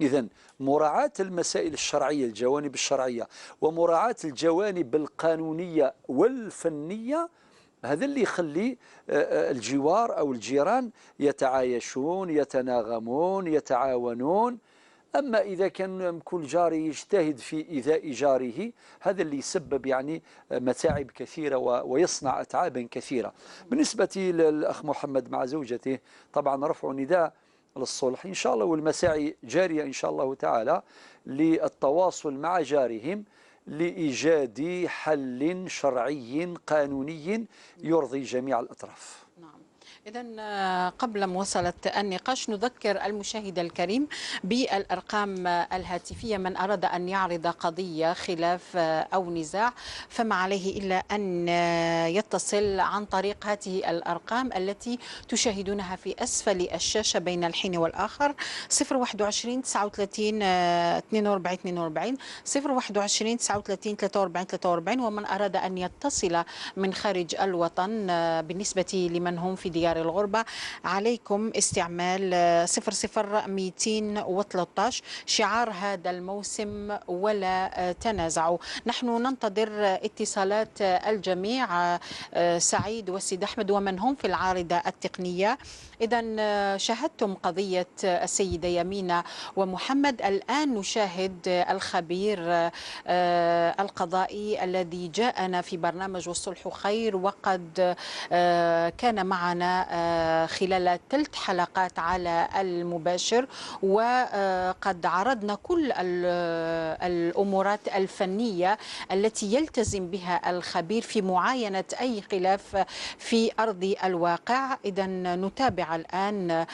[SPEAKER 1] إذن مراعاة المسائل الشرعية، الجوانب الشرعية، ومراعاة الجوانب القانونية والفنية، هذا اللي يخلي الجوار أو الجيران يتعايشون، يتناغمون، يتعاونون. أما إذا كان كل جار يجتهد في إيذاء جاره، هذا اللي يسبب يعني متاعب كثيرة ويصنع أتعابا كثيرة. بالنسبة للأخ محمد مع زوجته، طبعا رفع نداء للصلح إن شاء الله، والمساعي جارية إن شاء الله تعالى للتواصل مع جارهم لإيجاد حل شرعي قانوني يرضي جميع الأطراف.
[SPEAKER 2] نعم. إذا قبل مواصلة النقاش نذكر المشاهد الكريم بالأرقام الهاتفية، من أراد أن يعرض قضية خلاف أو نزاع فما عليه إلا أن يتصل عن طريق هذه الأرقام التي تشاهدونها في أسفل الشاشة بين الحين والآخر: 021 39 42 42، 021 39 43 43. ومن أراد أن يتصل من خارج الوطن بالنسبة لمن هم في ديار الغربة عليكم استعمال 00213، شعار هذا الموسم ولا تنازعوا. نحن ننتظر اتصالات الجميع، سعيد والسيد أحمد ومن هم في العارضة التقنية. إذا شاهدتم قضية السيدة يمينة ومحمد، الآن نشاهد الخبير القضائي الذي جاءنا في برنامج والصلح خير، وقد كان معنا خلال 3 حلقات على المباشر، وقد عرضنا كل الأمورات الفنية التي يلتزم بها الخبير في معاينة أي خلاف في أرض الواقع. إذا نتابع الآن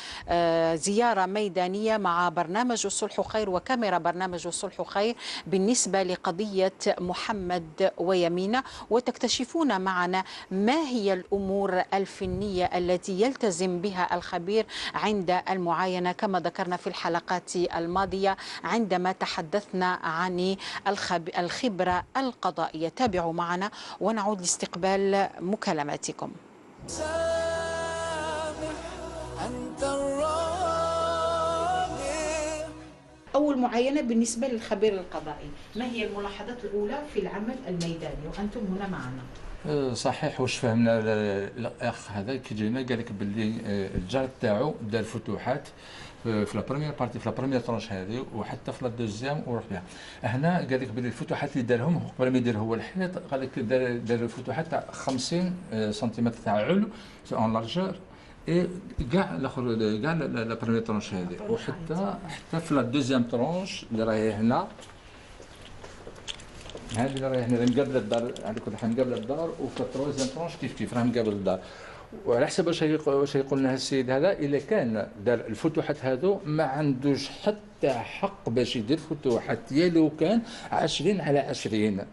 [SPEAKER 2] زيارة ميدانية مع برنامج الصلح خير وكاميرا برنامج الصلح خير بالنسبة لقضية محمد ويمينة، وتكتشفون معنا ما هي الأمور الفنية التي يلتزم بها الخبير عند المعاينة، كما ذكرنا في الحلقات الماضية عندما تحدثنا عن الخبرة القضائية. تابعوا معنا ونعود لاستقبال مكالماتكم.
[SPEAKER 4] أنت الرابع.
[SPEAKER 2] أول معاينة بالنسبة للخبير القضائي، ما هي الملاحظات الأولى في العمل الميداني وأنتم هنا معنا؟
[SPEAKER 7] صحيح، واش فهمنا الاخ هذا كي جينا قال لك باللي الجار تاعو دار فتوحات في la première partie، في la première tranche هذه، وحتى في la deuxième وروح بها. هنا قال لك باللي الفتوحات اللي دارهم قبل ما يدير هو الحيط، قال لك دار الفتوحات تاع 50 سنتيمتر تاع علو en largeur et كاع الاخر كاع la première tranche هذه، وحتى حتى في la deuxième tranche اللي راهي هنا، هذه اللي راهي هنا مقابله الدار، على كل حال مقابله الدار، وفي ال troisième tranche كيف كيف راه مقابل الدار. وعلى حسب واش يقول لنا السيد هذا، الا كان دار الفتوحات هذو ما عندوش حتى حق باش يدير فتوحات يا لو كان 20 على 20،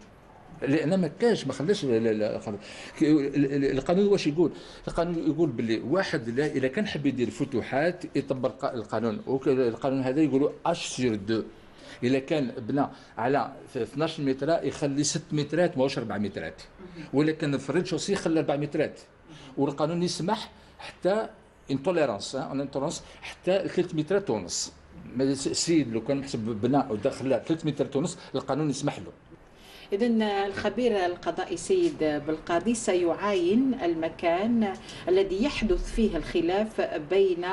[SPEAKER 7] لان ما كانش ما خلاش القانون. واش يقول القانون؟ يقول باللي واحد اذا كان حب يدير فتوحات يطبق القانون، والقانون هذا يقولوا H sur 2. اذا كان بنى على 12 متر يخلي 6 مترات ماهوش 4 مترات، ولا كان في ال rez-de-chaussée يخلي 4 مترات، والقانون يسمح حتى une tolérance une tolérance حتى 3 مترات ونص. السيد لو كان محسب بناء ودخل 3 مترات ونص القانون يسمح له.
[SPEAKER 2] إذن الخبير القضائي سيد بالقاضي سيعاين المكان الذي يحدث فيه الخلاف بين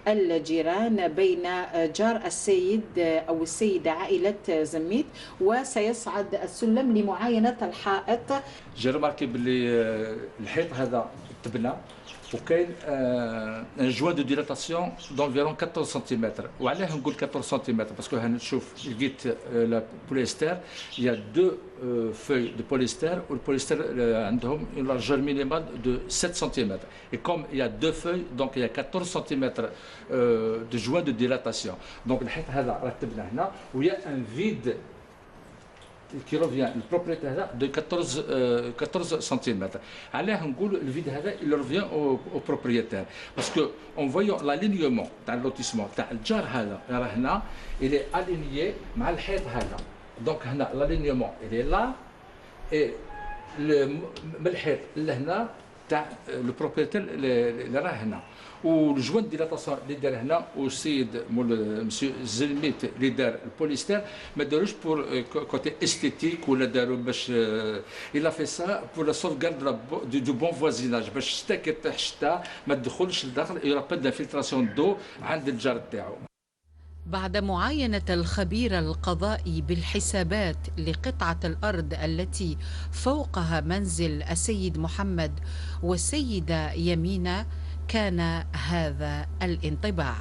[SPEAKER 2] الجيران، بين جار السيد أو السيدة عائلة زميت، وسيصعد السلم لمعاينة الحائط.
[SPEAKER 7] j'ai remarqué باللي الحيط هذا تبنى وكاين un joint de dilatation d'environ 14 سنتيمتر. وعلاه نقول 14 centimètres؟ parce que نشوف لقيت la polyester، il y a deux feuilles de polyester، وال polyester عندهم une largeur minimale de 7 centimètres، et comme il y a deux feuilles، donc il y a 14 centimètres de joint de dilatation. donc الحيط هذا رتبنا هنا، و il y a un vide qui revient ال propriétaire هذا de 14 سنتيمتر. علاه نقول ال vide هذا il revient au propriétaire؟ parce que en voyant l'alignement تاع ال lotissement تاع الجار هذا، راه هنا il est aligné مع الحيط هذا، donc هنا l'alignement il est là، et من الحيط لهنا تاع le propriétaire اللي راه هنا، وال joint dilatation اللي دار هنا، والسيد مول مسيو زلميت اللي دار البوليستير ما داروش pour côté esthétique ولا داروا باش، il a fait ça pour la sauvegarde du bon voisinage، باش الشتا كي طيح الشتا ما تدخلش لداخل، il y aura pas d'infiltration d'eau عند الجار تاعو.
[SPEAKER 2] بعد معاينة الخبير القضائي بالحسابات لقطعة الأرض التي فوقها منزل السيد محمد والسيدة يمينة، كان هذا الانطباع.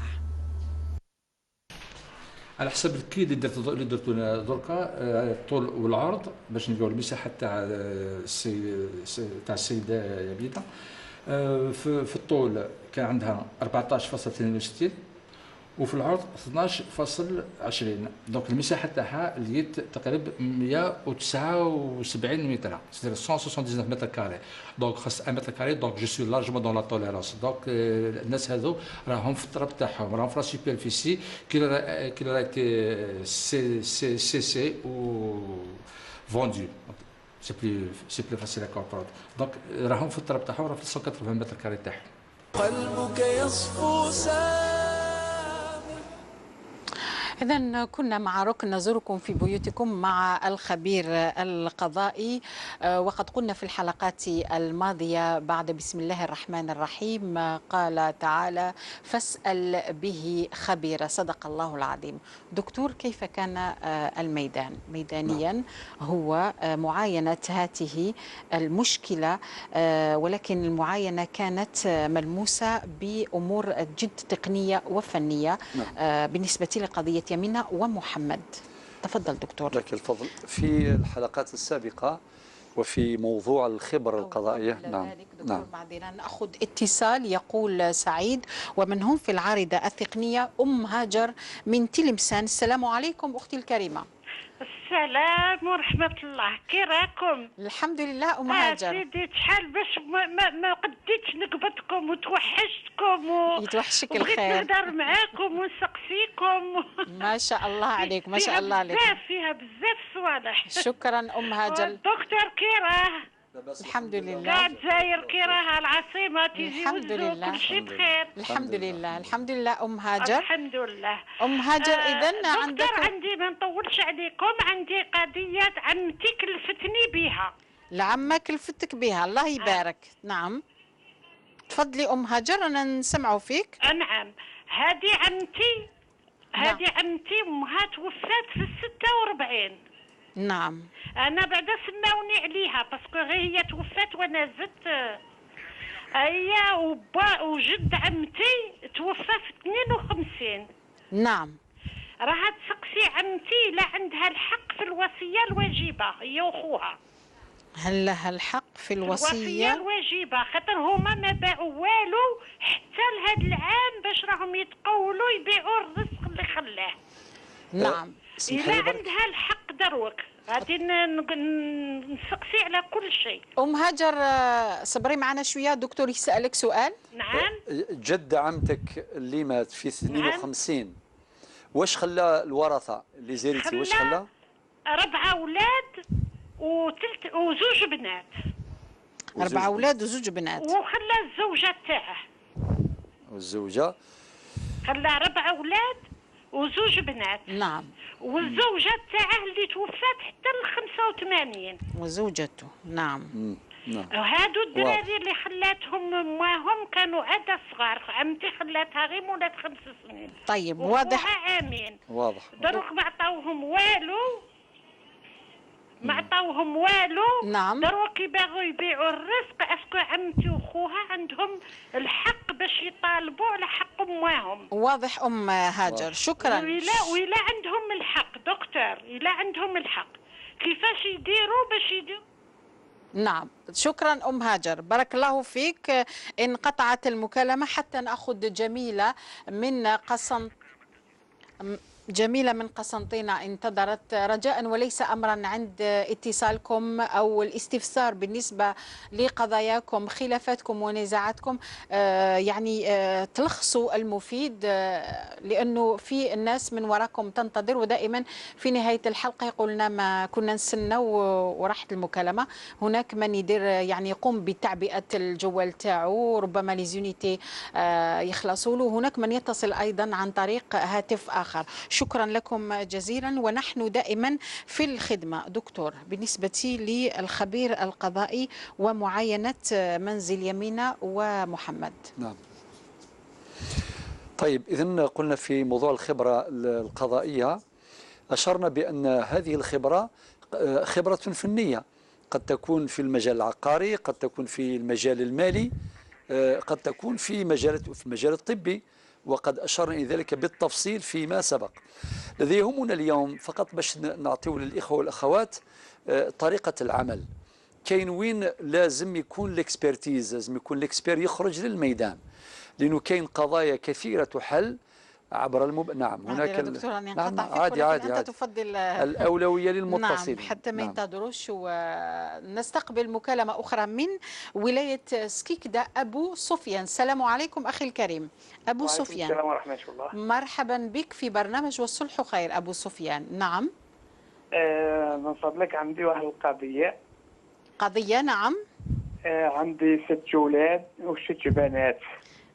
[SPEAKER 7] على حسب الكيد اللي درتو دركا، الطول والعرض باش نلقاو المساحة تاع السيدة يمينه، في الطول كان عندها 14.62 وفي العرض 12.20، donc المساحة تاعها اللي تقريبا 179 متر، c'est 179 mètres carrés، donc خاص 1 mètre carré، donc je suis largement dans la tolérance. donc الناس هذو راهم في التراب تاعهم، راهم في la superficie qui leur a été cédée ou vendue، c'est plus facile à comprendre. donc راهم في التراب تاعهم، راهم في 180 mètres carrés تاعهم.
[SPEAKER 4] قلبك يصفو.
[SPEAKER 2] إذا كنا مع ركن نزوركم في بيوتكم مع الخبير القضائي، وقد قلنا في الحلقات الماضية بعد بسم الله الرحمن الرحيم قال تعالى: فاسأل به خبيرا، صدق الله العظيم. دكتور، كيف كان الميدان ميدانيا؟ هو معاينة هذه المشكلة، ولكن المعاينة كانت ملموسة بأمور جد تقنية وفنية بالنسبة لقضية يمينة ومحمد. تفضل دكتور.
[SPEAKER 1] لك الفضل. في الحلقات السابقة وفي موضوع الخبرة القضائية.
[SPEAKER 2] نعم دكتور. معذرة، نأخذ اتصال. يقول سعيد، ومن هم في العارضة التقنية أم هاجر من تلمسان. السلام عليكم أختي الكريمة.
[SPEAKER 8] السلام ورحمة الله، كي راكم؟
[SPEAKER 2] الحمد لله أم هاجر.
[SPEAKER 8] سيدي، شحال باش ما قديتش نقبضكم وتوحشتكم
[SPEAKER 2] يتوحشك
[SPEAKER 8] وبغيت
[SPEAKER 2] الخير.
[SPEAKER 8] نهضر معاكم ونسقسيكم.
[SPEAKER 2] ما شاء الله عليك، ما شاء
[SPEAKER 8] فيها
[SPEAKER 2] الله عليك.
[SPEAKER 8] بزاف، فيها بزاف صوالح.
[SPEAKER 2] شكرا أم هاجر.
[SPEAKER 8] الدكتور كي راه؟
[SPEAKER 2] الحمد لله.
[SPEAKER 8] كاع الجزائر كي راها؟ العاصمة تيزي
[SPEAKER 2] الحمد
[SPEAKER 8] وزو
[SPEAKER 2] لله.
[SPEAKER 8] كل شيء بخير؟
[SPEAKER 2] الحمد لله، الحمد لله أم هاجر.
[SPEAKER 8] الحمد لله.
[SPEAKER 2] أم هاجر، إذا
[SPEAKER 8] دكتور،
[SPEAKER 2] عندك
[SPEAKER 8] عندي، ما نطولش عليكم، عندي قضية عمتي كلفتني بها.
[SPEAKER 2] العمة كلفتك بها، الله يبارك. نعم، تفضلي أم هاجر، أنا نسمعوا فيك.
[SPEAKER 8] نعم، هذه عمتي، هذه عمتي امها توفات في 46. انا بعدا سماوني عليها parce que غير هي توفات وانا زدت هي، وبا وجد عمتي توفى في 52. راها تسقسي عمتي لا عندها الحق في الوصية الواجبة هي وخوها.
[SPEAKER 2] هل لها الحق في
[SPEAKER 8] الوصية
[SPEAKER 2] الوصية
[SPEAKER 8] الواجبه، خاطر هما ما باعوا والو حتى لهاد العام باش راهم يتقولوا يبيعوا الرزق اللي خلاه.
[SPEAKER 1] اسمحي
[SPEAKER 8] الا
[SPEAKER 1] لي برك.
[SPEAKER 8] عندها الحق دروك غادي نسقسي على كل شيء.
[SPEAKER 2] أم هاجر، صبري معنا شوية، دكتور يسألك سؤال.
[SPEAKER 8] نعم.
[SPEAKER 1] جد عمتك اللي مات في 52، واش خلى الورثه، les héritiers، واش
[SPEAKER 8] خلى
[SPEAKER 1] خلى؟
[SPEAKER 8] 4 اولاد وتلت وزوج بنات.
[SPEAKER 1] وزوج
[SPEAKER 2] 4 أولاد وزوج بنات.
[SPEAKER 8] وخلى الزوجة تاعه.
[SPEAKER 1] والزوجه.
[SPEAKER 8] خلى 4 اولاد. وزوج بنات.
[SPEAKER 2] نعم.
[SPEAKER 8] والزوجة تاعه اللي توفات حتى ل 85.
[SPEAKER 2] وزوجته. نعم.
[SPEAKER 1] نعم.
[SPEAKER 8] وهادو الدراري اللي خلاتهم ماهم كانوا عاد صغار، عمتي خلاتها غير مولات 5 سنين.
[SPEAKER 2] طيب واضح.
[SPEAKER 8] عامين.
[SPEAKER 1] واضح.
[SPEAKER 8] دروك ما عطاوهم والو، ما عطاوهم والو.
[SPEAKER 2] نعم.
[SPEAKER 8] دروك يباغوا يبيعوا الرزق، est-ce que عمتي وخوها عندهم الحق باش يطالبوا على حق امهم.
[SPEAKER 2] واضح ام هاجر، شكرا.
[SPEAKER 8] وإلا عندهم الحق دكتور، إلا عندهم الحق كيفاش يديروا باش يديروا؟
[SPEAKER 2] نعم، شكرا أم هاجر، بارك الله فيك. انقطعت المكالمة حتى نأخذ جميلة من جميلة من قسنطينة، انتظرت رجاء وليس أمرا عند اتصالكم أو الاستفسار بالنسبة لقضاياكم، خلافاتكم ونزاعاتكم، يعني تلخصوا المفيد، لأنه في الناس من وراكم تنتظر، ودائما في نهاية الحلقة يقولنا ما كنا نستنى وراحت المكالمة. هناك من يدير يعني يقوم بتعبئة الجوال تاعو، ربما les unités يخلصوا له، هناك من يتصل أيضا عن طريق هاتف آخر. شكرا لكم جزيلا، ونحن دائما في الخدمة. دكتور، بالنسبة للخبير القضائي ومعاينة منزل يمينة ومحمد.
[SPEAKER 1] نعم. طيب، إذن قلنا في موضوع الخبرة القضائية، أشرنا بأن هذه الخبرة خبرة فنية، قد تكون في المجال العقاري، قد تكون في المجال المالي، قد تكون في المجال الطبي، وقد أشرنا إلى ذلك بالتفصيل فيما سبق. الذي يهمنا اليوم فقط باش نعطيو للإخوة والأخوات طريقة العمل. كاين وين لازم يكون l'expertise، لازم يكون l'expert يخرج للميدان، لأنه كاين قضايا كثيرة تحل عبر نعم هناك
[SPEAKER 2] دكتور أنا
[SPEAKER 1] نعم
[SPEAKER 2] فيك،
[SPEAKER 1] عادي عادي
[SPEAKER 2] أنت
[SPEAKER 1] عادي.
[SPEAKER 2] تفضل
[SPEAKER 1] الأولوية للمتصلين.
[SPEAKER 2] نعم، حتى ما
[SPEAKER 1] نعم.
[SPEAKER 2] ينتظروش. ونستقبل مكالمة أخرى من ولاية سكيكدا، أبو سفيان. السلام عليكم أخي الكريم أبو سفيان.
[SPEAKER 9] السلام ورحمة الله.
[SPEAKER 2] مرحبا بك في برنامج والصلح خير أبو سفيان. نعم.
[SPEAKER 9] من فضلك عندي واحد القضية.
[SPEAKER 2] قضية؟ نعم.
[SPEAKER 9] عندي 6 أولاد و6 بنات.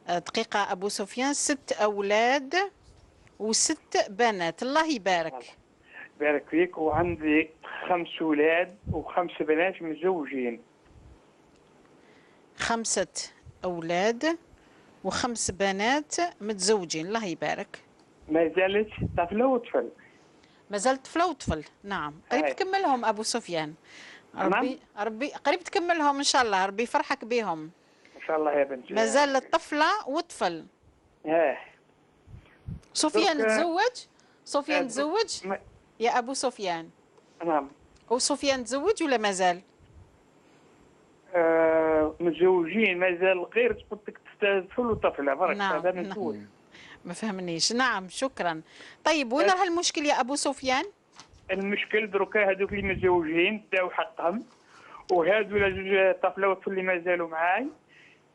[SPEAKER 2] دقيقة أبو سفيان، 6 أولاد و6 بنات، الله يبارك.
[SPEAKER 9] بارك فيك. وعندي 5 أولاد و5 بنات متزوجين.
[SPEAKER 2] 5 أولاد و5 بنات متزوجين، الله يبارك.
[SPEAKER 9] ما زالت طفلة وطفل.
[SPEAKER 2] ما زالت طفلة وطفل، نعم. قريب تكملهم أبو سفيان. ربي ربي قريب تكملهم إن شاء الله، ربي يفرحك بهم
[SPEAKER 9] إن شاء الله يا بنتي.
[SPEAKER 2] ما زال الطفلة وطفل. سفيان تزوج؟ سفيان تزوج؟ يا أبو سفيان.
[SPEAKER 9] نعم.
[SPEAKER 2] وسفيان تزوج ولا مازال؟
[SPEAKER 9] متزوجين، مازال غير قلت لك طفل وطفلة برك.
[SPEAKER 2] نعم.
[SPEAKER 9] هذا متزوج.
[SPEAKER 2] نعم. ما فهمنيش. نعم شكرا. طيب وين راه المشكل يا أبو سفيان؟
[SPEAKER 9] المشكل دروكا هذوك اللي متزوجين داو حقهم، وهادو جوج طفلة وطفل اللي مازالوا معاي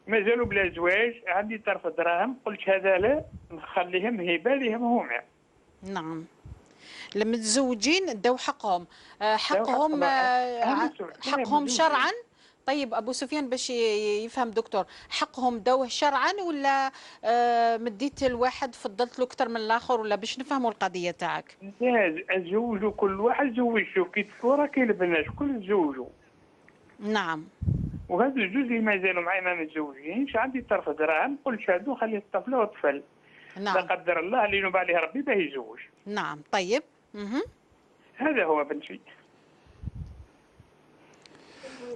[SPEAKER 9] مازالوا بلا زواج. عندي طرف دراهم، قلت هذا لا نخليهم هبه ليهم هما.
[SPEAKER 2] نعم. المتزوجين داو حقهم، حقهم حقهم شرعا. طيب ابو سفيان باش يفهم دكتور، حقهم دوه شرعا ولا مديت الواحد فضلت له اكثر من الاخر، ولا باش نفهموا القضية تاعك؟
[SPEAKER 9] لا، زوجوا كل واحد زوجوا كي الصورة كي البنات كل تزوجوا.
[SPEAKER 2] نعم.
[SPEAKER 9] وهذو الجوج اللي مازالوا معايا ما متزوجينش، عندي طرف دراهم، قلت هادو خلي الطفلة والطفل.
[SPEAKER 2] نعم.
[SPEAKER 9] لا قدر الله اللي ينوب عليه ربي باه يزوج.
[SPEAKER 2] نعم طيب.
[SPEAKER 9] هذا هو بنتي.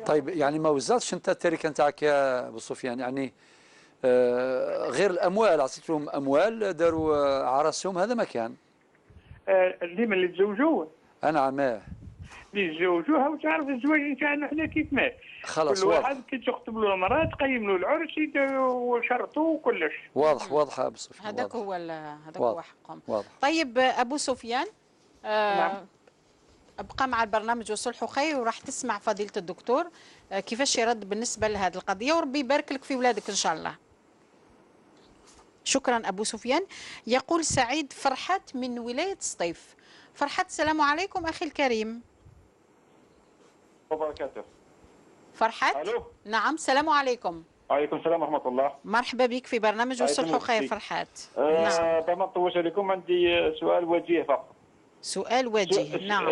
[SPEAKER 1] طيب يعني ما وزعتش انت التركة نتاعك يا ابو سفيان، يعني غير الاموال عطيت لهم اموال داروا عرسهم، هذا ما كان.
[SPEAKER 9] اللي من اللي تزوجوا؟
[SPEAKER 1] نعم.
[SPEAKER 9] اللي تزوجوها، وتعرف الزواج نتاعنا حنا كيف ما
[SPEAKER 1] خلاص
[SPEAKER 9] كل واحد كي تخطب له المراة تقيم له العرس وشرطه وكلش.
[SPEAKER 1] واضح واضح ابو سفيان،
[SPEAKER 2] هذاك هو هذاك هو حقهم.
[SPEAKER 1] واضح.
[SPEAKER 2] طيب ابو سفيان،
[SPEAKER 9] نعم.
[SPEAKER 2] ابقى مع البرنامج وصلح خير، وراح تسمع فضيلة الدكتور كيفاش يرد بالنسبة لهذه القضية، وربي يبارك لك في ولادك إن شاء الله. شكرا أبو سفيان. يقول سعيد فرحات من ولاية سطيف. فرحات، السلام عليكم أخي الكريم.
[SPEAKER 10] وبركاته.
[SPEAKER 2] فرحات.
[SPEAKER 10] ألو.
[SPEAKER 2] نعم السلام عليكم.
[SPEAKER 10] وعليكم السلام ورحمة الله.
[SPEAKER 2] مرحبا بك في برنامج والصلح خير فرحات.
[SPEAKER 10] نعم. ما نطولش عليكم، عندي سؤال وجيه فقط.
[SPEAKER 2] سؤال وجيه. نعم.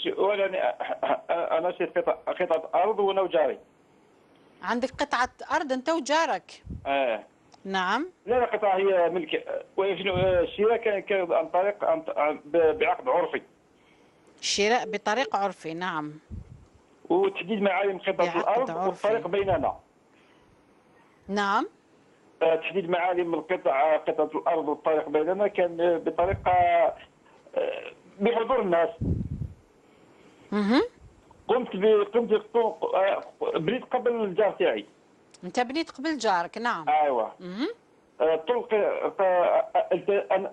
[SPEAKER 10] سؤال يعني انا شريت قطعه ارض وانا وجاري.
[SPEAKER 2] عندك قطعه ارض انت وجارك؟ نعم.
[SPEAKER 10] لا قطعه هي ملك، الشراء كان عن طريق بعقد عرفي.
[SPEAKER 2] شراء بطريق عرفي. نعم.
[SPEAKER 10] وتحديد معالم قطعه الارض والطريق بيننا.
[SPEAKER 2] نعم.
[SPEAKER 10] تحديد معالم قطعه الارض والطريق بيننا كان بطريقة بحضور الناس. قمت بنيت قبل الجار تاعي.
[SPEAKER 2] انت بنيت قبل جارك. نعم.
[SPEAKER 10] ايوه. طرق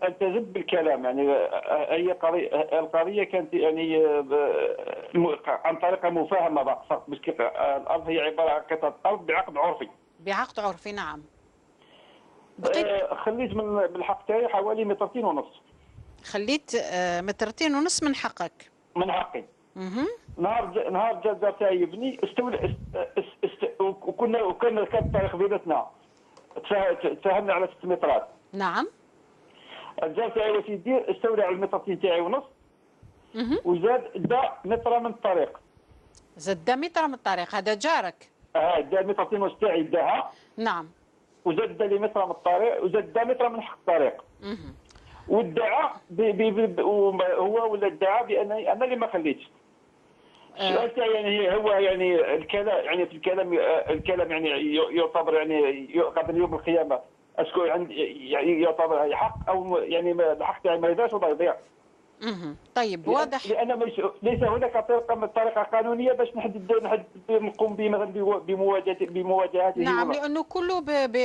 [SPEAKER 10] التزمت بالكلام، يعني هي القضية كانت يعني عن طريق مفاهمه فقط، باش الارض هي عبارة عن قطعه ارض بعقد عرفي.
[SPEAKER 2] بعقد عرفي. نعم.
[SPEAKER 10] خليت من الحق تاعي حوالي 2.5 متر.
[SPEAKER 2] خليت 2.5 متر من حقك.
[SPEAKER 10] من حقي. نهار جا الجار تاعي يبني استولى وكنا كانت الطريق بيناتنا تفاهمنا على 6 مترات.
[SPEAKER 2] نعم.
[SPEAKER 10] الجار تاعي واش يدير؟ استولى على المترتين تاعي ونص. وزاد دا متر من الطريق.
[SPEAKER 2] زاد دا متر من الطريق، هذا جارك.
[SPEAKER 10] دا مترتين ونص تاعي داها.
[SPEAKER 2] نعم.
[SPEAKER 10] وزاد دا لي متر من الطريق، وزاد دا متر من حق الطريق. وادعى هو ولا ادعى بانني انا اللي ما خليتش. السؤال تاعي يعني هو يعني الكلام، يعني في الكلام يعني يعتبر يعني قبل يوم القيامة est-ce que يعني يعتبر حق او يعني الحق تاعي ما يضيعش ولا يضيع.
[SPEAKER 2] طيب واضح.
[SPEAKER 10] لان ليس هناك طريقه قانونية باش نحدد نقوم مثلا بمواجهته.
[SPEAKER 2] نعم، لانه كله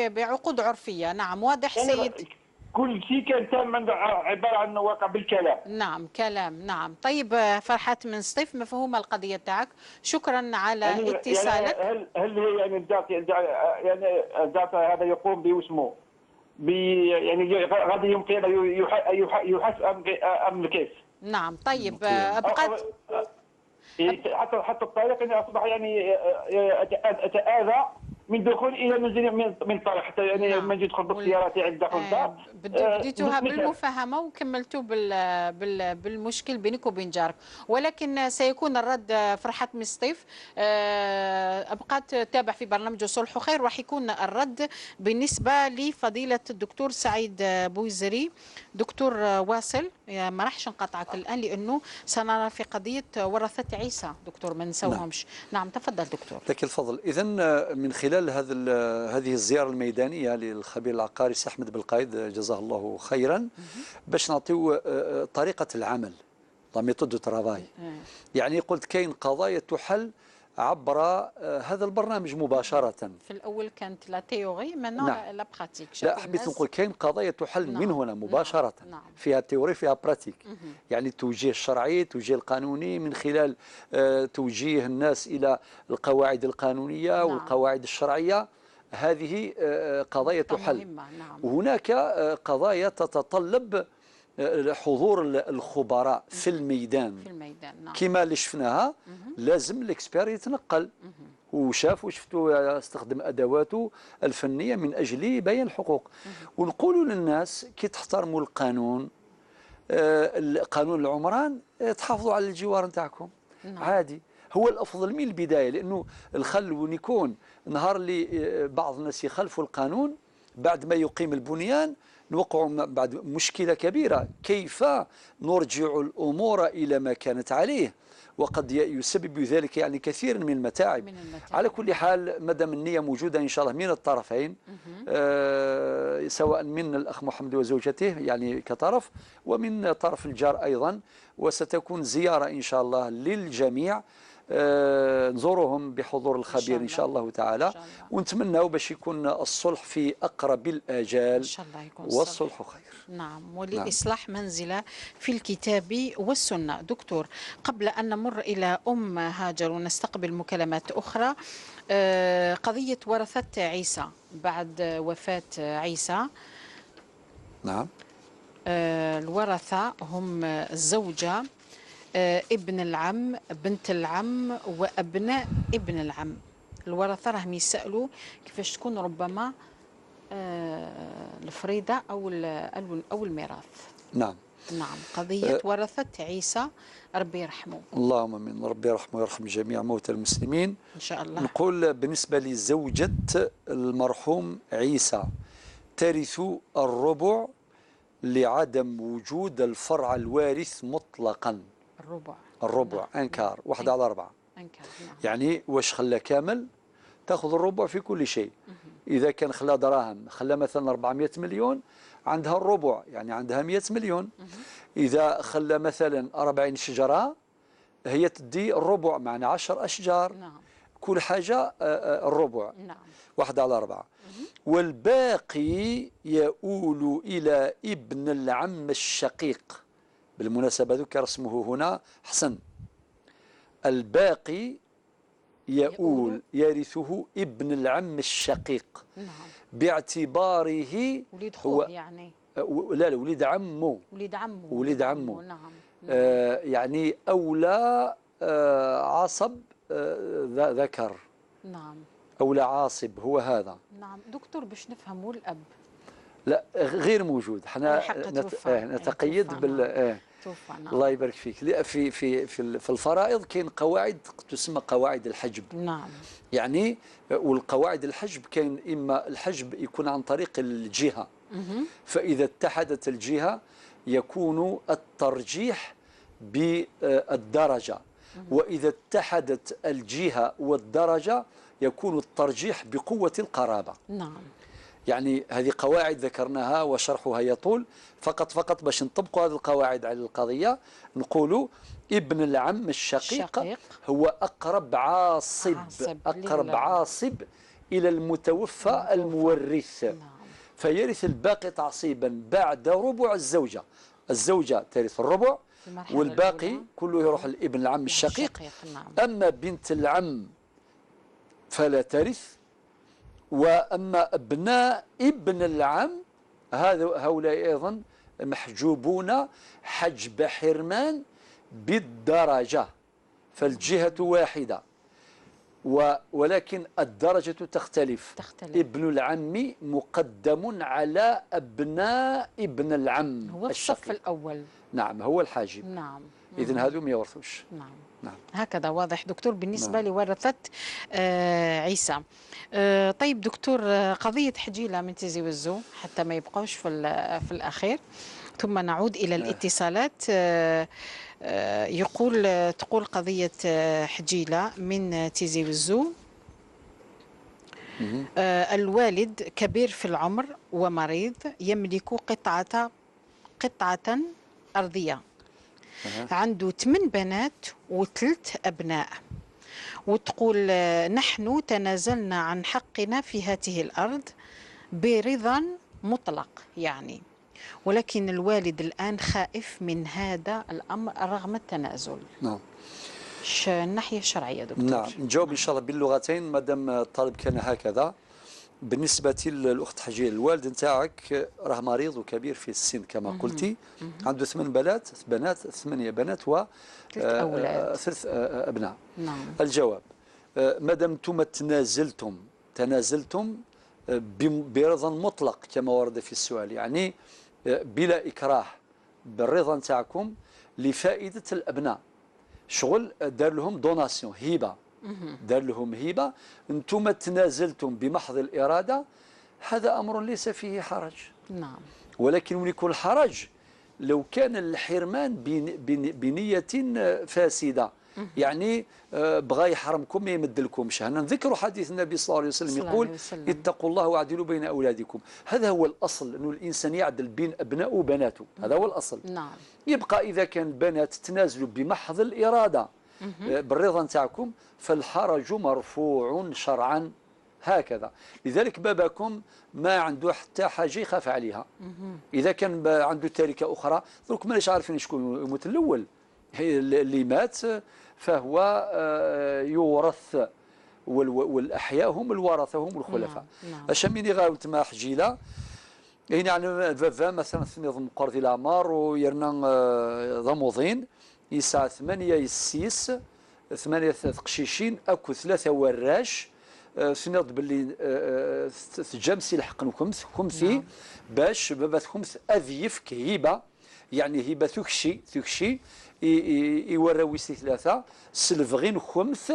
[SPEAKER 2] بعقود عرفية. نعم واضح يعني سيد.
[SPEAKER 10] كل شيء كان تام عبارة عن واقع بالكلام.
[SPEAKER 2] نعم كلام. نعم. طيب فرحات من سطيف، مفهومه القضية تاعك، شكرا على يعني اتصالك.
[SPEAKER 10] يعني هل هي يعني يعني الجار هذا يقوم بوسمو يعني غادي يوم القيامة يحاسب ام كيف؟
[SPEAKER 2] نعم. طيب بقات
[SPEAKER 10] حتى الطريق يعني اصبح يعني اتاذى من دخول الى منزل من طريق، حتى يعني لما نجي ندخل بالسيارة تاعي داخل الدار.
[SPEAKER 2] بديتوها بالمفاهمه وكملتوا بالمشكل بينك وبين جارك، ولكن سيكون الرد فرحات من سطيف. ابقى تتابع في برنامج صلح خير، راح يكون الرد بالنسبة لفضيلة الدكتور سعيد بوزري. دكتور واصل، ما راحش نقاطعك الان لانه سنرى في قضية ورثه عيسى دكتور، ما نساوهمش. نعم تفضل دكتور.
[SPEAKER 1] لك الفضل. اذا من خلال هذه الزيارة الميدانية للخبير العقاري سي أحمد بالقايد جزاه الله خيرا، باش نعطيو طريقة العمل، la méthode de travail. يعني قلت كاين قضايا تحل عبر هذا البرنامج مباشرة.
[SPEAKER 2] في الأول كانت la théorie، maintenant la pratique.
[SPEAKER 1] لا حبيت نقول كاين قضايا تحل من هنا مباشرة. فيها théorie فيها pratique. يعني التوجيه الشرعي، التوجيه القانوني، من خلال توجيه الناس إلى القواعد القانونية والقواعد الشرعية. هذه قضايا تحل. وهناك قضايا تتطلب حضور الخبراء في الميدان.
[SPEAKER 2] في الميدان. نعم.
[SPEAKER 1] كما اللي شفناها لازم l'expert يتنقل وشاف وشفتوا استخدم ادواته الفنية من اجل بيان الحقوق. ونقولوا للناس كي تحترموا القانون، قانون العمران، تحافظوا على الجوار نتاعكم. عادي، هو الافضل من البداية، لانه الخل يكون نهار اللي بعض الناس يخالفوا القانون بعد ما يقيم البنيان نوقع بعد مشكلة كبيرة، كيف نرجع الأمور إلى ما كانت عليه، وقد يسبب ذلك يعني كثير من المتاعب. على كل حال ما دام النية موجودة إن شاء الله من الطرفين، سواء من الأخ محمد وزوجته يعني كطرف، ومن طرف الجار أيضا، وستكون زيارة إن شاء الله للجميع، نزورهم بحضور الخبير إن شاء الله تعالى، ونتمنى باش يكون الصلح في أقرب الآجال
[SPEAKER 2] إن شاء الله، يكون
[SPEAKER 1] والصلح خير.
[SPEAKER 2] نعم، ولإصلاح منزلة في الكتاب والسنة. دكتور، قبل أن نمر إلى أم هاجر ونستقبل مكالمات أخرى، قضية ورثة عيسى بعد وفاة عيسى.
[SPEAKER 1] نعم.
[SPEAKER 2] الورثة هم الزوجة، ابن العم، بنت العم، وأبناء ابن العم. الورثة راهم يسالوا كيفاش تكون ربما الفريضة او الميراث.
[SPEAKER 1] نعم
[SPEAKER 2] نعم، قضية ورثه عيسى ربي يرحمه.
[SPEAKER 1] اللهم امين، ربي يرحمه ويرحم جميع موتى المسلمين
[SPEAKER 2] ان شاء الله.
[SPEAKER 1] نقول بالنسبة لزوجة المرحوم عيسى ترث الربع لعدم وجود الفرع الوارث مطلقا. الربع un quart، 1/4.
[SPEAKER 2] un quart، نعم.
[SPEAKER 1] يعني واش خلى كامل تاخذ الربع في كل شيء. اذا كان خلى دراهم، خلى مثلا 400 مليون عندها الربع، يعني عندها 100 مليون. اذا خلى مثلا 40 شجرة هي تدي الربع، معنا 10 اشجار.
[SPEAKER 2] نعم.
[SPEAKER 1] كل حاجة الربع.
[SPEAKER 2] نعم.
[SPEAKER 1] 1/4. والباقي يؤول الى ابن العم الشقيق. بالمناسبة ذكر اسمه هنا حسن. الباقي يؤول يرثه ابن العم الشقيق.
[SPEAKER 2] نعم.
[SPEAKER 1] باعتباره
[SPEAKER 2] وليد خوه، يعني
[SPEAKER 1] لا لا، وليد عمه.
[SPEAKER 2] وليد عمه. نعم.
[SPEAKER 1] يعني أولى عصب ذكر.
[SPEAKER 2] نعم.
[SPEAKER 1] أولى عاصب هو هذا.
[SPEAKER 2] نعم دكتور، باش نفهموا الأب
[SPEAKER 1] لا غير موجود، احنا نتقيد بال
[SPEAKER 2] توفى. نعم.
[SPEAKER 1] الله يبارك فيك. في في في الفرائض كاين قواعد تسمى قواعد الحجب.
[SPEAKER 2] نعم.
[SPEAKER 1] يعني والقواعد الحجب كاين اما الحجب يكون عن طريق الجهة. فاذا اتحدت الجهة يكون الترجيح بالدرجة، واذا اتحدت الجهة والدرجة يكون الترجيح بقوة القرابة.
[SPEAKER 2] نعم.
[SPEAKER 1] يعني هذه قواعد ذكرناها وشرحها يطول، فقط باش نطبقوا هذه القواعد على القضية نقولوا ابن العم الشقيق هو أقرب عاصب، أقرب عاصب إلى المتوفى المورث.
[SPEAKER 2] نعم.
[SPEAKER 1] فيرث الباقي تعصيبا بعد ربع الزوجة. الزوجة ترث الربع والباقي كله يروح لابن العم الشقيق.
[SPEAKER 2] نعم.
[SPEAKER 1] أما بنت العم فلا ترث، وأما أبناء ابن العم هؤلاء أيضا محجوبون حجب حرمان بالدرجة، فالجهة واحدة ولكن الدرجة تختلف. ابن العم مقدم على أبناء ابن العم،
[SPEAKER 2] هو الصف الأول.
[SPEAKER 1] نعم، هو الحاجب.
[SPEAKER 2] نعم.
[SPEAKER 1] إذن هذو ما يورثوش.
[SPEAKER 2] نعم.
[SPEAKER 1] نعم.
[SPEAKER 2] هكذا واضح دكتور بالنسبة
[SPEAKER 1] نعم.
[SPEAKER 2] لورثة عيسى. طيب دكتور، قضية حجيلة من تيزي وزو حتى ما يبقوش في الأخير، ثم نعود إلى الاتصالات. يقول تقول قضية حجيلة من تيزي وزو، الوالد كبير في العمر ومريض، يملك قطعة أرضية، عنده 8 بنات و3 أبناء، وتقول نحن تنازلنا عن حقنا في هذه الأرض برضا مطلق يعني، ولكن الوالد الآن خائف من هذا الأمر رغم التنازل.
[SPEAKER 1] نعم.
[SPEAKER 2] الناحية الشرعية دكتور.
[SPEAKER 1] نعم، نجاوب إن شاء الله باللغتين ما دام الطالب كان هكذا. بالنسبة للأخت حجيل، الوالد نتاعك راه مريض وكبير في السن كما قلتي، عنده 8 بنات، 8 بنات و
[SPEAKER 2] 3 أولاد،
[SPEAKER 1] 3 أبناء.
[SPEAKER 2] نعم.
[SPEAKER 1] الجواب ما دام انتم تنازلتم برضا مطلق كما ورد في السؤال، يعني بلا إكراه، بالرضا نتاعكم لفائدة الأبناء، شغل دار لهم donation، هبة، دار لهم هبة، انتم تنازلتم بمحض الإرادة، هذا أمر ليس فيه حرج.
[SPEAKER 2] نعم.
[SPEAKER 1] ولكن من يكون الحرج لو كان الحرمان بنية فاسدة، يعني بغى يحرمكم ما يمدلكمش. هنا نذكر حديث النبي صلى الله عليه وسلم يقول اتقوا الله واعدلوا بين أولادكم. هذا هو الأصل، أنه الإنسان يعدل بين أبنائه وبناته، هذا هو الأصل.
[SPEAKER 2] نعم.
[SPEAKER 1] يبقى إذا كان بنات تنازلوا بمحض الإرادة بالرضا نتاعكم فالحرج مرفوع شرعا هكذا. لذلك باباكم ما عنده حتى حاجة يخاف عليها. إذا كان عنده تركة أخرى، درك ماناش عارفين شكون يموت الأول، اللي مات فهو يورث، والأحياء هم الورثة هم الخلفاء. أشاميني غاوت ما حجيلة يعني فافا مثلا ثني قرضي الأعمار ويرنا ضموضين يسعى 8 يسيس 8 تقشيشين أكو 3 وراش سنض باللي تجمسي الحق نكمث كمثي باش باباتكم اذيفك هبه، يعني هبه ثكشي يوراويسي ثلاثة سلفغين خمث،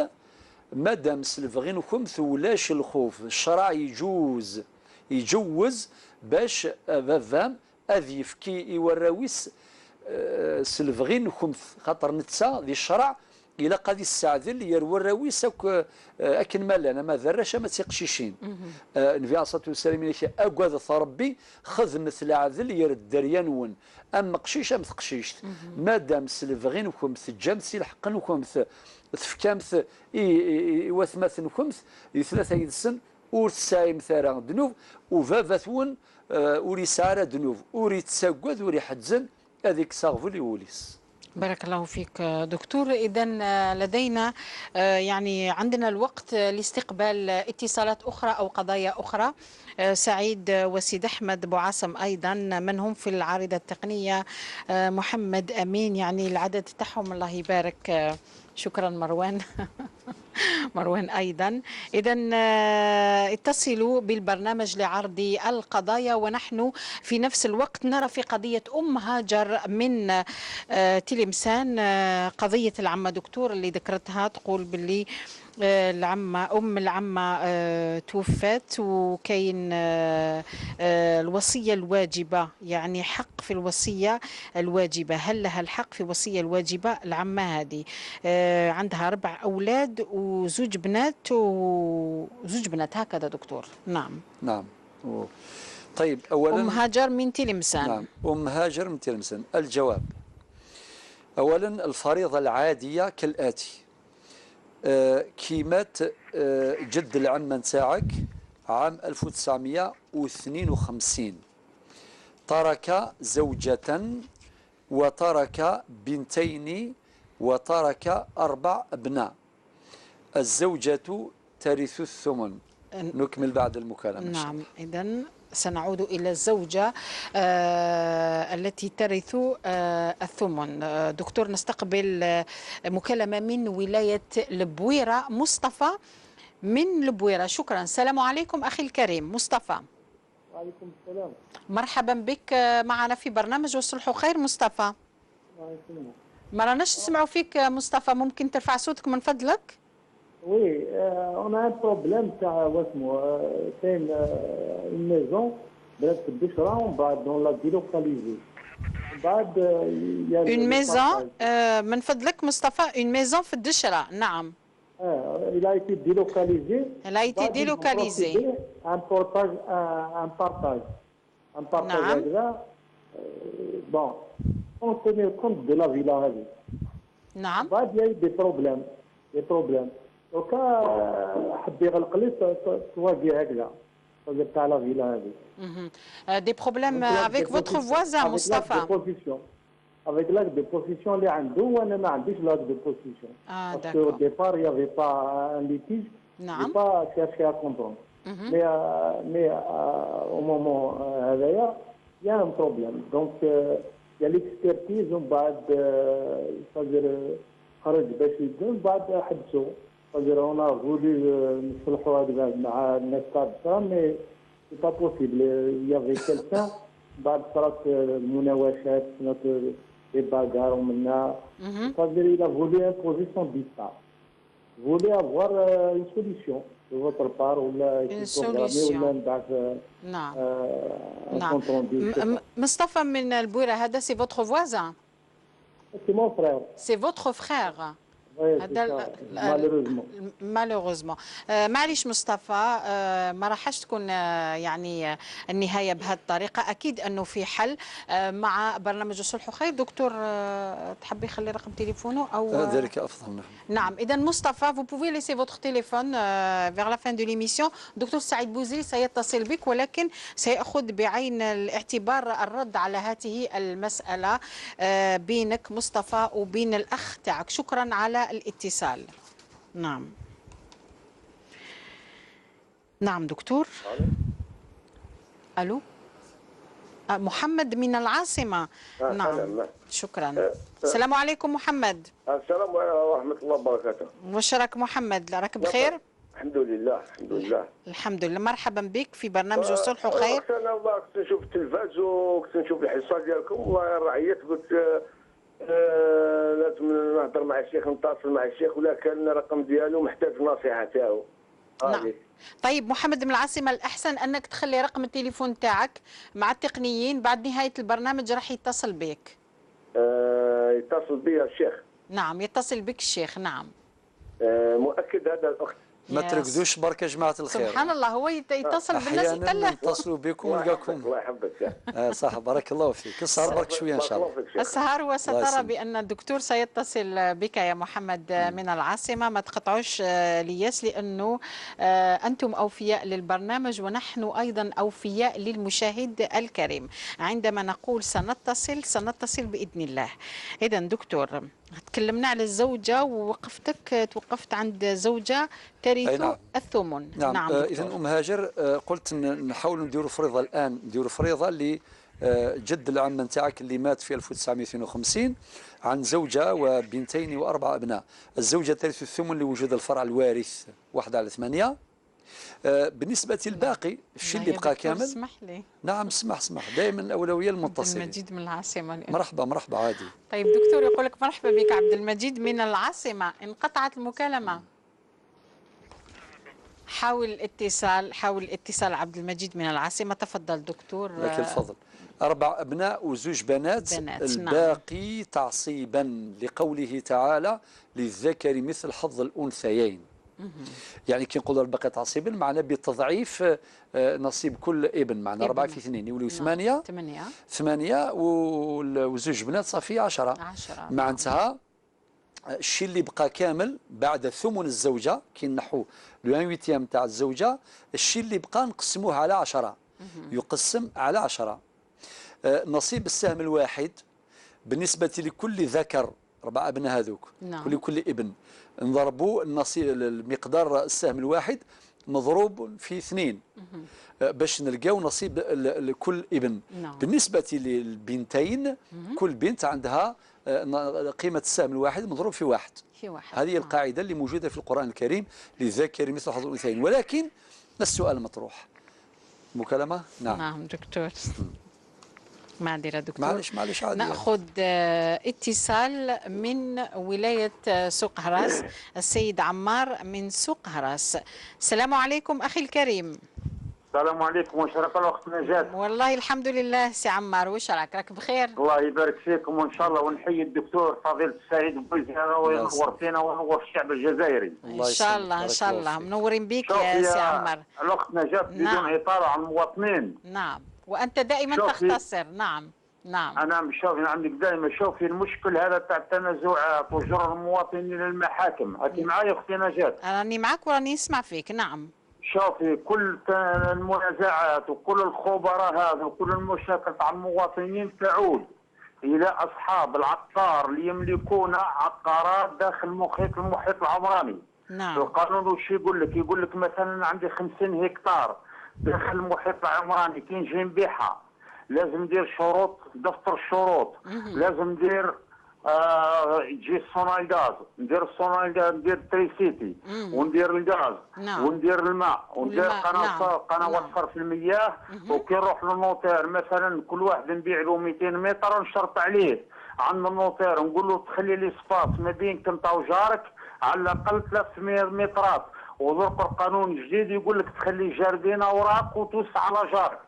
[SPEAKER 1] مادام سلفغين خمث ولاش الخوف، الشرع يجوز باش بابام اذيفكي يوراويس سلفغين خمث، خاطر نتسا ذي الشرع إلا قادي السعدل يروراويس أكن مالا ما ذراش ما تيقشيشين. النبي عليه الصلاة والسلام أكاد ربي خذ مثل عذل يرد دريانون أم قشيش أم ثقشيشت، مادام سلفغين وكم تجمسي الحق وكم تفكامث وثمث كمث ثلاثة يدسن ور تسايم ثارا دنوب وفافاثون وري سارة دنوب وري تساقود وري حتزن هذيك ساغفو وليس.
[SPEAKER 2] بارك الله فيك دكتور. إذا لدينا يعني عندنا الوقت لاستقبال اتصالات أخرى أو قضايا أخرى. سعيد وسيد أحمد بوعاصم أيضا من هم في العارضة التقنية، محمد أمين، يعني العدد تاعهم الله يبارك. شكرا مروان مروان أيضا. إذا اتصلوا بالبرنامج لعرض القضايا، ونحن في نفس الوقت نرى في قضية أم هاجر من تلمسان، قضية العمة دكتور اللي ذكرتها، تقول باللي العمة أم العمة توفت وكاين الوصية الواجبة، يعني حق في الوصية الواجبة، هل لها الحق في الوصية الواجبة العمة هذه؟ عندها 4 أولاد وزوج بنات وزوج بنات هكذا دكتور. نعم
[SPEAKER 1] نعم. طيب أولا
[SPEAKER 2] أم هاجر من تلمسان.
[SPEAKER 1] نعم، أم هاجر من تلمسان. الجواب أولا الفريضة العادية كالآتي: كي مات جد العمة نتاعك عام 1952 ترك زوجة وترك بنتين وترك 4 أبناء، الزوجة ترث الثمن. نكمل بعد المكالمة.
[SPEAKER 2] نعم، إذن سنعود إلى الزوجة التي ترث الثمن. دكتور نستقبل مكالمة من ولاية البويرة، مصطفى من البويرة. شكرا. السلام عليكم أخي الكريم مصطفى.
[SPEAKER 11] وعليكم السلام،
[SPEAKER 2] مرحبا بك معنا في برنامج والصلح خير. مصطفى ما راناش نسمعوا فيك مصطفى، ممكن ترفع صوتك من فضلك؟
[SPEAKER 11] oui، on a un problème تاع واسمو، كاين une maison بلاد في الدشره ومن بعد on l'a délocalisée، بعد
[SPEAKER 2] une maison. من فضلك مصطفى، une maison في الدشره. نعم.
[SPEAKER 11] il a été délocalisée.
[SPEAKER 2] Il a été délocalisé.
[SPEAKER 11] Un portage, un partage. Un partage. نعم. Bon, on tenait compte de la villa هذه.
[SPEAKER 2] نعم.
[SPEAKER 11] بعد il y a eu des problèmes, des problèmes. دوكا حب يغلق لي تواجه هكذا تاع la villa هذه.
[SPEAKER 2] Des problèmes avec votre voisin مصطفى.
[SPEAKER 11] Avec l'acte de possession اللي عنده وانا ما عنديش l'acte de possession.
[SPEAKER 2] اه
[SPEAKER 11] parce que au départ il y avait pas un litige.
[SPEAKER 2] نعم.
[SPEAKER 11] J'ai pas cherché à comprendre. Mais au moment هذايا il y a un problème. Donc il y a l'expertise ومن بعد خرج باش يدون بعد حبسوا. C'est-à-dire on a voulu نصلحوا هكذا مع الناس تاع الدار، mais c'est pas possible. Il y avait quelqu'un بعد صارت المناوشات les bagarres ومنا. C'est-à-dire il a voulu imposer son dictat. Voulait avoir une solution de votre part ولا
[SPEAKER 2] une solution.
[SPEAKER 11] ولا نبعث.
[SPEAKER 2] نعم. نعم. مصطفى من البويرة، هذا c'est votre voisin؟
[SPEAKER 11] C'est mon frère.
[SPEAKER 2] C'est votre frère.
[SPEAKER 11] هذا
[SPEAKER 2] malheureusement. معليش مصطفى، ما راحش تكون يعني النهاية بهذه الطريقة، اكيد انه في حل مع برنامج الصلح خير. دكتور تحب يخلي رقم تليفونه او
[SPEAKER 1] ذلك افضل.
[SPEAKER 2] نعم، اذا مصطفى vous pouvez laisser votre téléphone vers la fin de l'émission. دكتور سعيد بوزري سيتصل بك، ولكن سيأخذ بعين الاعتبار الرد على هذه المسالة بينك مصطفى وبين الاخ تاعك. شكرا على الاتصال. نعم نعم دكتور. الو، محمد من العاصمة. نعم شكرا. السلام عليكم محمد.
[SPEAKER 12] السلام ورحمة الله وبركاته.
[SPEAKER 2] واش راك محمد؟ راك بخير؟
[SPEAKER 12] الحمد الحمد لله الحمد لله
[SPEAKER 2] الحمد لله. مرحبا بك في برنامج الصلح خير.
[SPEAKER 12] انا والله كنت نشوف التلفاز وكنت نشوف الحصة ديالكم، والله رعيت قلت لازم نهضر مع الشيخ، نتصل مع الشيخ ولا كان الرقم ديالو محتاج النصيحة تاعو.
[SPEAKER 2] نعم. طيب محمد من العاصمة، الاحسن انك تخلي رقم التليفون تاعك مع التقنيين، بعد نهاية البرنامج راح يتصل بك.
[SPEAKER 12] يتصل بي الشيخ؟
[SPEAKER 2] نعم يتصل بك الشيخ. نعم.
[SPEAKER 12] مؤكد هذا الاخت.
[SPEAKER 1] ما تركزوش برك يا جماعة الخير.
[SPEAKER 2] سبحان الله، هو يتصل بالناس.
[SPEAKER 1] احيانا نتصلوا بكم ونلقاكم.
[SPEAKER 12] الله يحفظك.
[SPEAKER 1] صح، بارك الله فيك. السهر برك شوية ان شاء الله.
[SPEAKER 2] السهر، وسترى بان الدكتور سيتصل بك يا محمد من العاصمة. ما تقطعوش لياس، لانه انتم اوفياء للبرنامج ونحن ايضا اوفياء للمشاهد الكريم. عندما نقول سنتصل سنتصل باذن الله. اذا دكتور، تكلمنا على الزوجة ووقفتك، توقفت عند زوجة ترث
[SPEAKER 1] نعم.
[SPEAKER 2] الثمن.
[SPEAKER 1] نعم, نعم. إذا أم هاجر، قلت نحاول نديروا فريضة الآن، نديروا فريضة لجد العم نتاعك اللي مات في 1952 عن زوجة وبنتين وأربع أبناء. الزوجة ترث الثمن لوجود الفرع الوارث 1/8. بالنسبة للباقي الشيء اللي بقى كامل.
[SPEAKER 2] اسمح لي.
[SPEAKER 1] نعم اسمح، دائما الأولوية للمتصلين.
[SPEAKER 2] عبد المجيد من العاصمة.
[SPEAKER 1] مرحبا مرحبا عادي.
[SPEAKER 2] طيب دكتور يقول لك مرحبا بك عبد المجيد من العاصمة، انقطعت المكالمة. حاول الاتصال، حاول الاتصال عبد المجيد من العاصمة. تفضل دكتور.
[SPEAKER 1] لك الفضل. 4 أبناء وزوج بنات. الباقي نعم. تعصيبا لقوله تعالى للذكر مثل حظ الأنثيين. يعني كي نقولوا الباقي تعصيبا معناه بتضعيف نصيب كل ابن، معنا 4 في 2 يوليو 8 8 وزوج بنات صافي 10. معناتها الشيء اللي بقى كامل بعد ثمن الزوجة، كي نحو le 1/8 تاع الزوجة، الشيء اللي بقى نقسموه على 10، يقسم على 10. نصيب السهم الواحد بالنسبة لكل ذكر، 4 أبناء هذوك. نعم. كل ابن نضربوا النصيب، المقدار السهم الواحد مضروب في 2 باش نلقاو نصيب لكل ابن. نعم. بالنسبة للبنتين كل بنت عندها قيمة السهم الواحد مضروب في 1. هذه نعم. القاعدة اللي موجودة في القرآن الكريم للذكر مثل حظ الأنثيين. ولكن السؤال مطروح. مكالمة؟ نعم.
[SPEAKER 2] نعم دكتور. معذرة دكتور.
[SPEAKER 1] معلش عادي.
[SPEAKER 2] نأخذ اتصال من ولاية سوق هراس، السيد عمار من سوق هراس. السلام عليكم أخي الكريم.
[SPEAKER 13] السلام عليكم، وشرف الوقت نجاة.
[SPEAKER 2] والله الحمد لله سي عمار، واش راك؟ راك بخير؟
[SPEAKER 13] الله يبارك فيكم وان شاء الله، ونحيي الدكتور فضيلة السعيد بوزيان وينور فينا وينور الشعب الجزائري.
[SPEAKER 2] ان شاء الله ان شاء الله، منورين بك يا سي عمار.
[SPEAKER 13] الوقت نجاة بدون نعم. اطاله على المواطنين.
[SPEAKER 2] نعم، وانت دائما تختصر. نعم نعم.
[SPEAKER 13] انا شوفي عندك دائما، شوفي المشكل هذا تاع التنازعات وجر المواطنين للمحاكم. راكي معايا اختي نجاة؟
[SPEAKER 2] راني معاك وراني نسمع فيك. نعم.
[SPEAKER 13] شوفي كل المنازعات وكل الخبراء هذا وكل المشاكل تاع المواطنين تعود الى اصحاب العقار اللي يملكون عقارات داخل المحيط العمراني. نعم. القانون وش يقول لك؟ يقول لك مثلا عندي 50 هكتار داخل المحيط العمراني، كي نجي نبيعها لازم ندير شروط، دفتر الشروط، لازم ندير تجي السونلغاز، ندير السونلغاز، ندير l'électricité، وندير الغاز، نعم. وندير الماء، وندير قنوات صرف المياه. وكي نروح لل notaire مثلا كل واحد نبيع له 200 متر، نشرط عليه عند ال notaire نقول له تخلي l'espace ما بينك انت وجارك على الاقل 300 مترات. وذرك القانون الجديد يقول لك تخلي jardin اوراق وتوسع على جارك.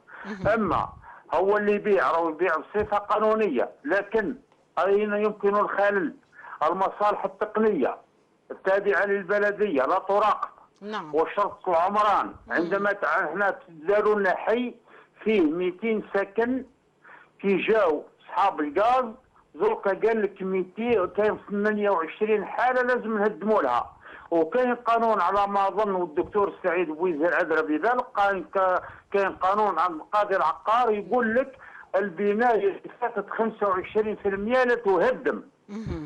[SPEAKER 13] اما هو اللي يبيع راهو يبيع بصفة قانونية، لكن أين يمكن الخلل؟ المصالح التقنية التابعة للبلدية لا تراقب. نعم. وشرطة العمران عندما احنا داروا لنا حي فيه 200 سكن، كي جاو اصحاب الغاز دركا قال لك 200 كاين 28 حالة لازم نهدموا لها. وكاين قانون على ما اظن، والدكتور السعيد بويزير ادرى بذلك، كاين قانون عند قاضي العقار يقول لك البناية اللي فاتت 25% لا تهدم.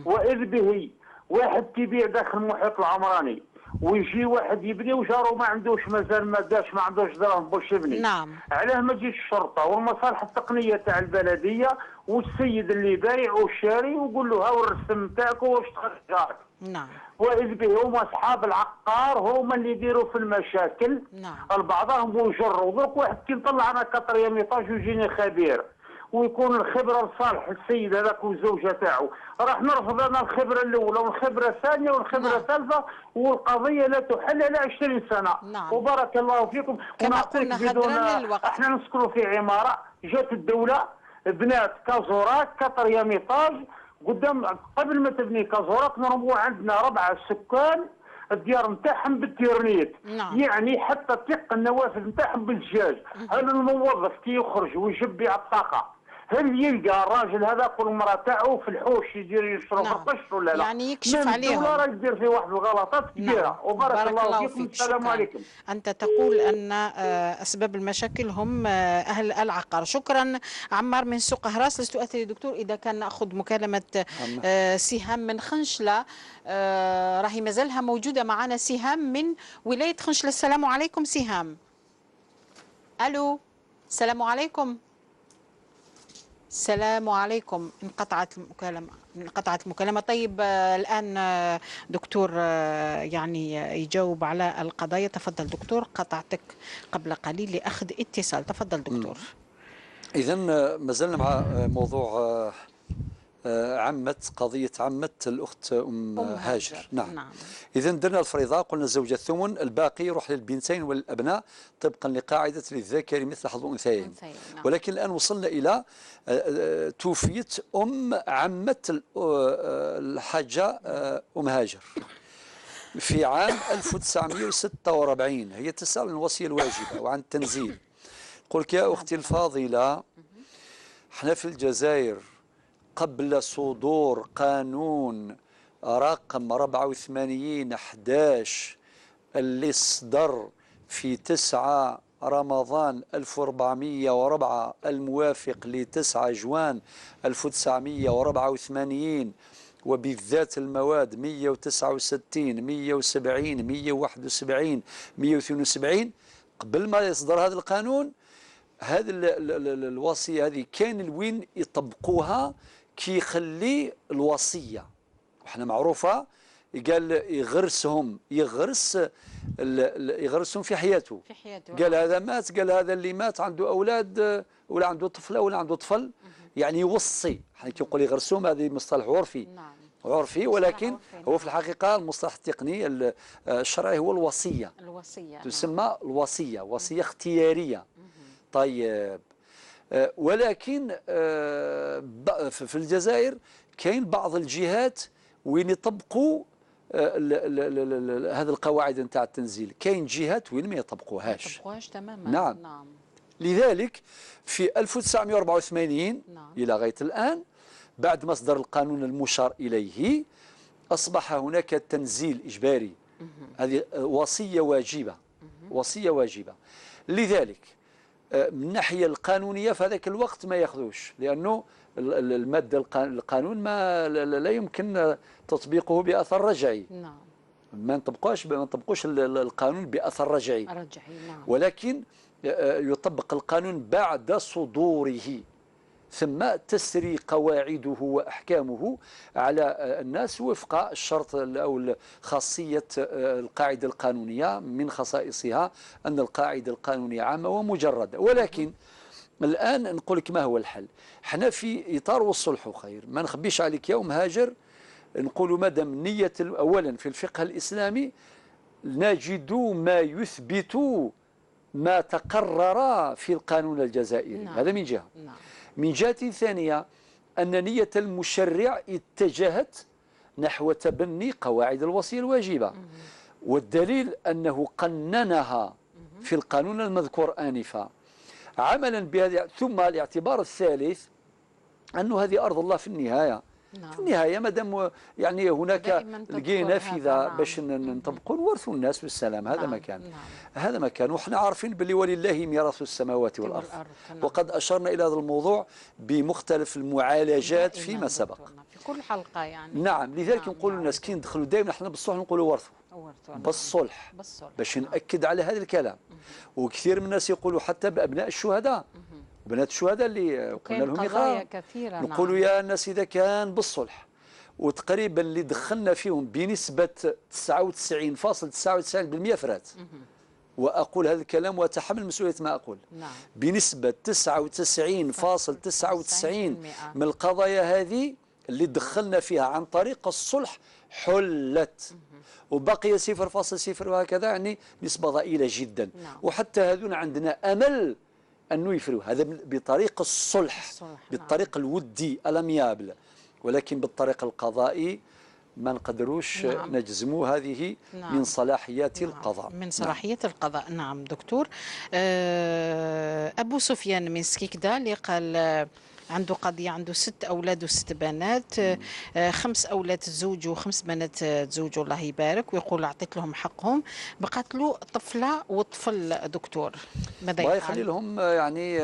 [SPEAKER 13] وإذ به واحد كيبيع داخل المحيط العمراني، ويجي واحد يبني وجارو ما عندوش، مازال ما داش، ما عندوش دراهم باش يبني.
[SPEAKER 2] نعم.
[SPEAKER 13] علاه ما تجيش الشرطة والمصالح التقنية تاع البلدية والسيد اللي بايع والشاري ويقول له هاو الرسم تاعك واش تخرج جارك.
[SPEAKER 2] نعم.
[SPEAKER 13] واذ به هما اصحاب العقار هما اللي يديروا في المشاكل.
[SPEAKER 2] نعم.
[SPEAKER 13] البعضهم ويجروا. درك واحد كي نطلع انا quatrième étage ويجيني خبير ويكون الخبرة لصالح السيد هذاك والزوجة تاعو، راح نرفض انا الخبرة الاولى والخبرة الثانية والخبرة الثالثة، والقضية لا تحل على 20 سنة.
[SPEAKER 2] نعم.
[SPEAKER 13] وبارك الله فيكم.
[SPEAKER 2] كما قلنا هدرا للوقت.
[SPEAKER 13] احنا نسكنوا في عمارة، جات الدولة بنات كازوراك quatrième étage قدام، قبل ما تبني كازوراك normalement عندنا 4 سكان الديار نتاعهم بالتيرنيت.
[SPEAKER 2] نعم.
[SPEAKER 13] يعني حتى تلق النوافذ نتاعهم بالزجاج. هل الموظف كي يخرج ويجب على الطاقة هل يلقى الراجل هذاك والمراة تاعو في الحوش يدير يشرب
[SPEAKER 2] نعم.
[SPEAKER 13] القش ولا لا؟
[SPEAKER 2] يعني يكشف عليهم.
[SPEAKER 13] الدولة راه يدير في واحد الغلطات كبيرة.
[SPEAKER 2] نعم.
[SPEAKER 13] وبارك الله فيكم. السلام عليكم.
[SPEAKER 2] انت تقول ان اسباب المشاكل هم اهل العقار. شكرا عمار من سوق هراس. لست اثري دكتور اذا كان ناخذ مكالمة سهام من خنشله، راهي مازالها موجودة معنا. سهام من ولاية خنشله. السلام عليكم سهام. الو، السلام عليكم. السلام عليكم. انقطعت المكالمة، انقطعت المكالمة. طيب الآن دكتور يعني يجاوب على القضايا. تفضل دكتور، قطعتك قبل قليل لأخذ اتصال. تفضل دكتور.
[SPEAKER 1] إذا ما زلنا مع موضوع عمة، قضية عمة الأخت أم هاجر. نعم.
[SPEAKER 2] نعم.
[SPEAKER 1] إذا درنا الفريضة، قلنا الزوجة الثمن، الباقي يروح للبنتين والأبناء طبقا لقاعدة للذكر مثل حظ الأنثيين.
[SPEAKER 2] نعم.
[SPEAKER 1] ولكن الآن وصلنا إلى توفيت أم عمة الحاجة أم هاجر في عام 1946. هي تسأل عن الوصية الواجبة وعن التنزيل. قلت يا أختي الفاضلة، احنا في الجزائر قبل صدور قانون رقم 84/11 اللي صدر في 9 رمضان 1404 الموافق ل 9 جوان 1984، وبالذات المواد 169 170 171 172، قبل ما يصدر هذا القانون هذه الوصية هذه كان الوين يطبقوها كي يخلي الوصية، وحنا معروفة قال يغرسهم، يغرسهم في حياته،
[SPEAKER 2] في حياته.
[SPEAKER 1] قال هذا مات، قال هذا اللي مات عنده أولاد ولا عنده طفلة ولا عنده طفل، يعني يوصي. حنا كي نقول يغرسهم هذه مصطلح عرفي.
[SPEAKER 2] نعم.
[SPEAKER 1] عرفي، ولكن هو في الحقيقة المصطلح التقني الشرعي هو الوصية.
[SPEAKER 2] الوصية
[SPEAKER 1] تسمى الوصية، وصية اختيارية. طيب، ولكن في الجزائر كاين بعض الجهات وين يطبقوا هذه القواعد نتاع التنزيل، كاين جهات وين ما يطبقوهاش.
[SPEAKER 2] ما يطبقوهاش تماما.
[SPEAKER 1] نعم.
[SPEAKER 2] نعم.
[SPEAKER 1] لذلك في 1984
[SPEAKER 2] نعم.
[SPEAKER 1] إلى غاية الآن بعد ما صدر القانون المشار إليه أصبح هناك تنزيل إجباري. هذه وصية واجبة، وصية واجبة. لذلك من الناحية القانونية في هذاك الوقت ما ياخذوش، لأنه المادة القانون ما لا يمكن تطبيقه بأثر رجعي.
[SPEAKER 2] نعم.
[SPEAKER 1] ما نطبقوش القانون بأثر رجعي.
[SPEAKER 2] نعم.
[SPEAKER 1] ولكن يطبق القانون بعد صدوره، ثم تسري قواعده وأحكامه على الناس وفق الشرط أو خاصية القاعدة القانونية. من خصائصها أن القاعدة القانونية عامة ومجردة. ولكن الآن نقول لك ما هو الحل. احنا في إطار والصلح خير، ما نخبيش عليك يا أم هاجر، نقول مادام نية أولا في الفقه الإسلامي نجد ما يثبت ما تقرر في القانون الجزائري.
[SPEAKER 2] نعم.
[SPEAKER 1] هذا من جهة.
[SPEAKER 2] نعم.
[SPEAKER 1] من جهة ثانية أن نية المشرع اتجهت نحو تبني قواعد الوصية الواجبة، والدليل أنه قننها في القانون المذكور آنفا عملا بهذه. ثم الاعتبار الثالث أنه هذه أرض الله في النهاية.
[SPEAKER 2] نعم.
[SPEAKER 1] في النهاية ما دام يعني هناك لقينا نافذة باش نطبقوا نورثوا الناس بالسلام. هذا
[SPEAKER 2] نعم.
[SPEAKER 1] ما كان.
[SPEAKER 2] نعم.
[SPEAKER 1] هذا ما كان، وحنا عارفين باللي ولله ميراث السماوات والأرض.
[SPEAKER 2] نعم.
[SPEAKER 1] وقد أشرنا إلى هذا الموضوع بمختلف المعالجات فيما سبق.
[SPEAKER 2] في في كل حلقة يعني.
[SPEAKER 1] نعم، لذلك نقول للناس كي ندخلوا دائما احنا بالصلح نقولوا ورثوا بالصلح، باش نأكد على هذا الكلام. وكثير من الناس يقولوا حتى بأبناء الشهداء، بنات الشهداء اللي قلنا لهم
[SPEAKER 2] قضايا كثيرة،
[SPEAKER 1] نقولوا يا الناس إذا كان بالصلح، وتقريبا اللي دخلنا فيهم بنسبة 99.99% فرات. وأقول هذا الكلام وأتحمل مسؤولية ما أقول. بنسبة 99.99 من القضايا هذه اللي دخلنا فيها عن طريق الصلح حلت، وبقي 0.0 وهكذا، يعني نسبة ضئيلة جدا. وحتى هذون عندنا أمل أنه يفروا هذا بطريق الصلح، بالطريق الودي الأميابل، ولكن بالطريق القضائي ما نقدروش نجزموا هذه من صلاحيات القضاء.
[SPEAKER 2] من صلاحية القضاء. نعم دكتور. أبو سفيان من سكيكدا اللي قال عنده قضية، عنده 6 أولاد و6 بنات، 5 أولاد تزوجوا و5 بنات تزوجوا الله يبارك، ويقول أعطيت لهم حقهم، بقات له طفلة وطفل دكتور، ماذا
[SPEAKER 1] يفعل؟ يخلي لهم يعني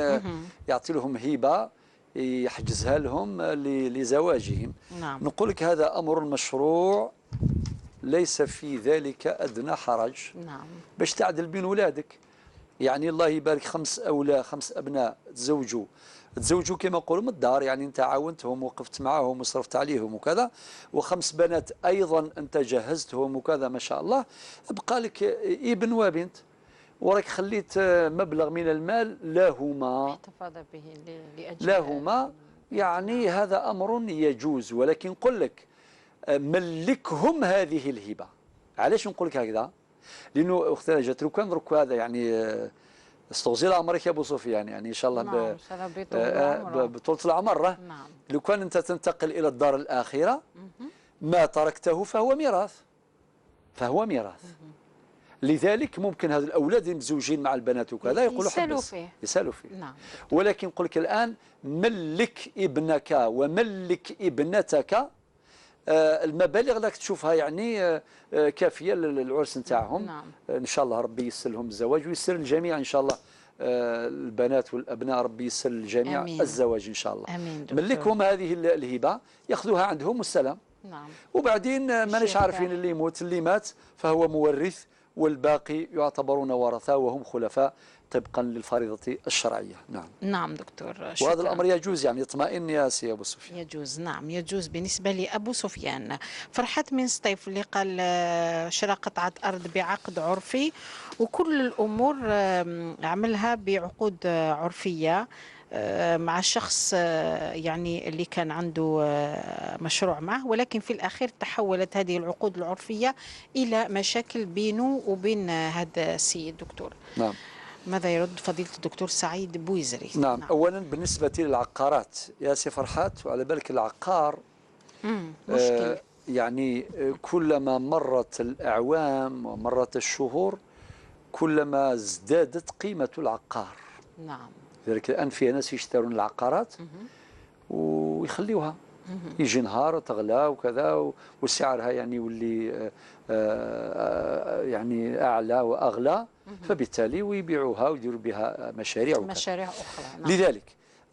[SPEAKER 1] يعطي لهم هبة يحجزها لهم لزواجهم. نقول لك هذا أمر مشروع ليس في ذلك أدنى حرج. باش تعدل بين أولادك، يعني الله يبارك 5 أولاد 5 أبناء تزوجوا كما نقولوا من الدار، يعني أنت عاونتهم وقفت معهم وصرفت عليهم وكذا، و5 بنات أيضا أنت جهزتهم وكذا ما شاء الله، بقى لك ابن وبنت، وراك خليت مبلغ من المال لهما،
[SPEAKER 2] احتفظ به لأجل
[SPEAKER 1] لهما، يعني هذا أمر يجوز. ولكن نقول لك ملكهم هذه الهبة. علاش نقول لك هكذا؟ لأنه أختي نجاة لو كان درك هذا يعني استغزي عمرك يا أبو سفيان، يعني إن شاء الله بطولة العمر. لو كان أنت تنتقل إلى الدار الآخرة ما تركته فهو ميراث، فهو ميراث. لذلك ممكن هذ الاولاد المزوجين مع البنات وكذا يقولوا حبس، يسالوا فيه. ولكن نقول لك الان ملك ابنك وملك ابنتك المبالغ اللي تشوفها يعني كافيه للعرس نتاعهم. ان شاء الله ربي يسر لهم الزواج ويسر للجميع ان شاء الله، البنات والابناء ربي يسر للجميع الزواج ان شاء الله. ملكهم هذه الهبة ياخذوها عندهم والسلام. وبعدين مانيش عارفين اللي يموت، اللي مات فهو مورث، والباقي يعتبرون ورثة وهم خلفاء طبقا للفريضة الشرعية.
[SPEAKER 2] نعم دكتور، شكرا.
[SPEAKER 1] وهذا الأمر يجوز، يعني اطمئن يا سي أبو سفيان.
[SPEAKER 2] يجوز، نعم يجوز. بالنسبة لأبو سفيان فرحت من سطيف اللي قال شرى قطعة أرض بعقد عرفي، وكل الأمور عملها بعقود عرفية مع شخص يعني اللي كان عنده مشروع معه، ولكن في الأخير تحولت هذه العقود العرفية إلى مشاكل بينه وبين هذا السيد دكتور. ماذا يرد فضيلة الدكتور سعيد بويزري؟
[SPEAKER 1] نعم. أولا بالنسبة للعقارات يا سي فرحات، وعلى بالك العقار
[SPEAKER 2] مشكل،
[SPEAKER 1] يعني كلما مرت الأعوام ومرت الشهور كلما ازدادت قيمة العقار. لذلك الآن في ناس يشترون العقارات ويخليوها، يجي نهار تغلى وكذا وسعرها يعني يولي يعني أعلى وأغلى، فبالتالي ويبيعوها ويديروا بها مشاريع وكذا.
[SPEAKER 2] مشاريع أخرى.
[SPEAKER 1] لذلك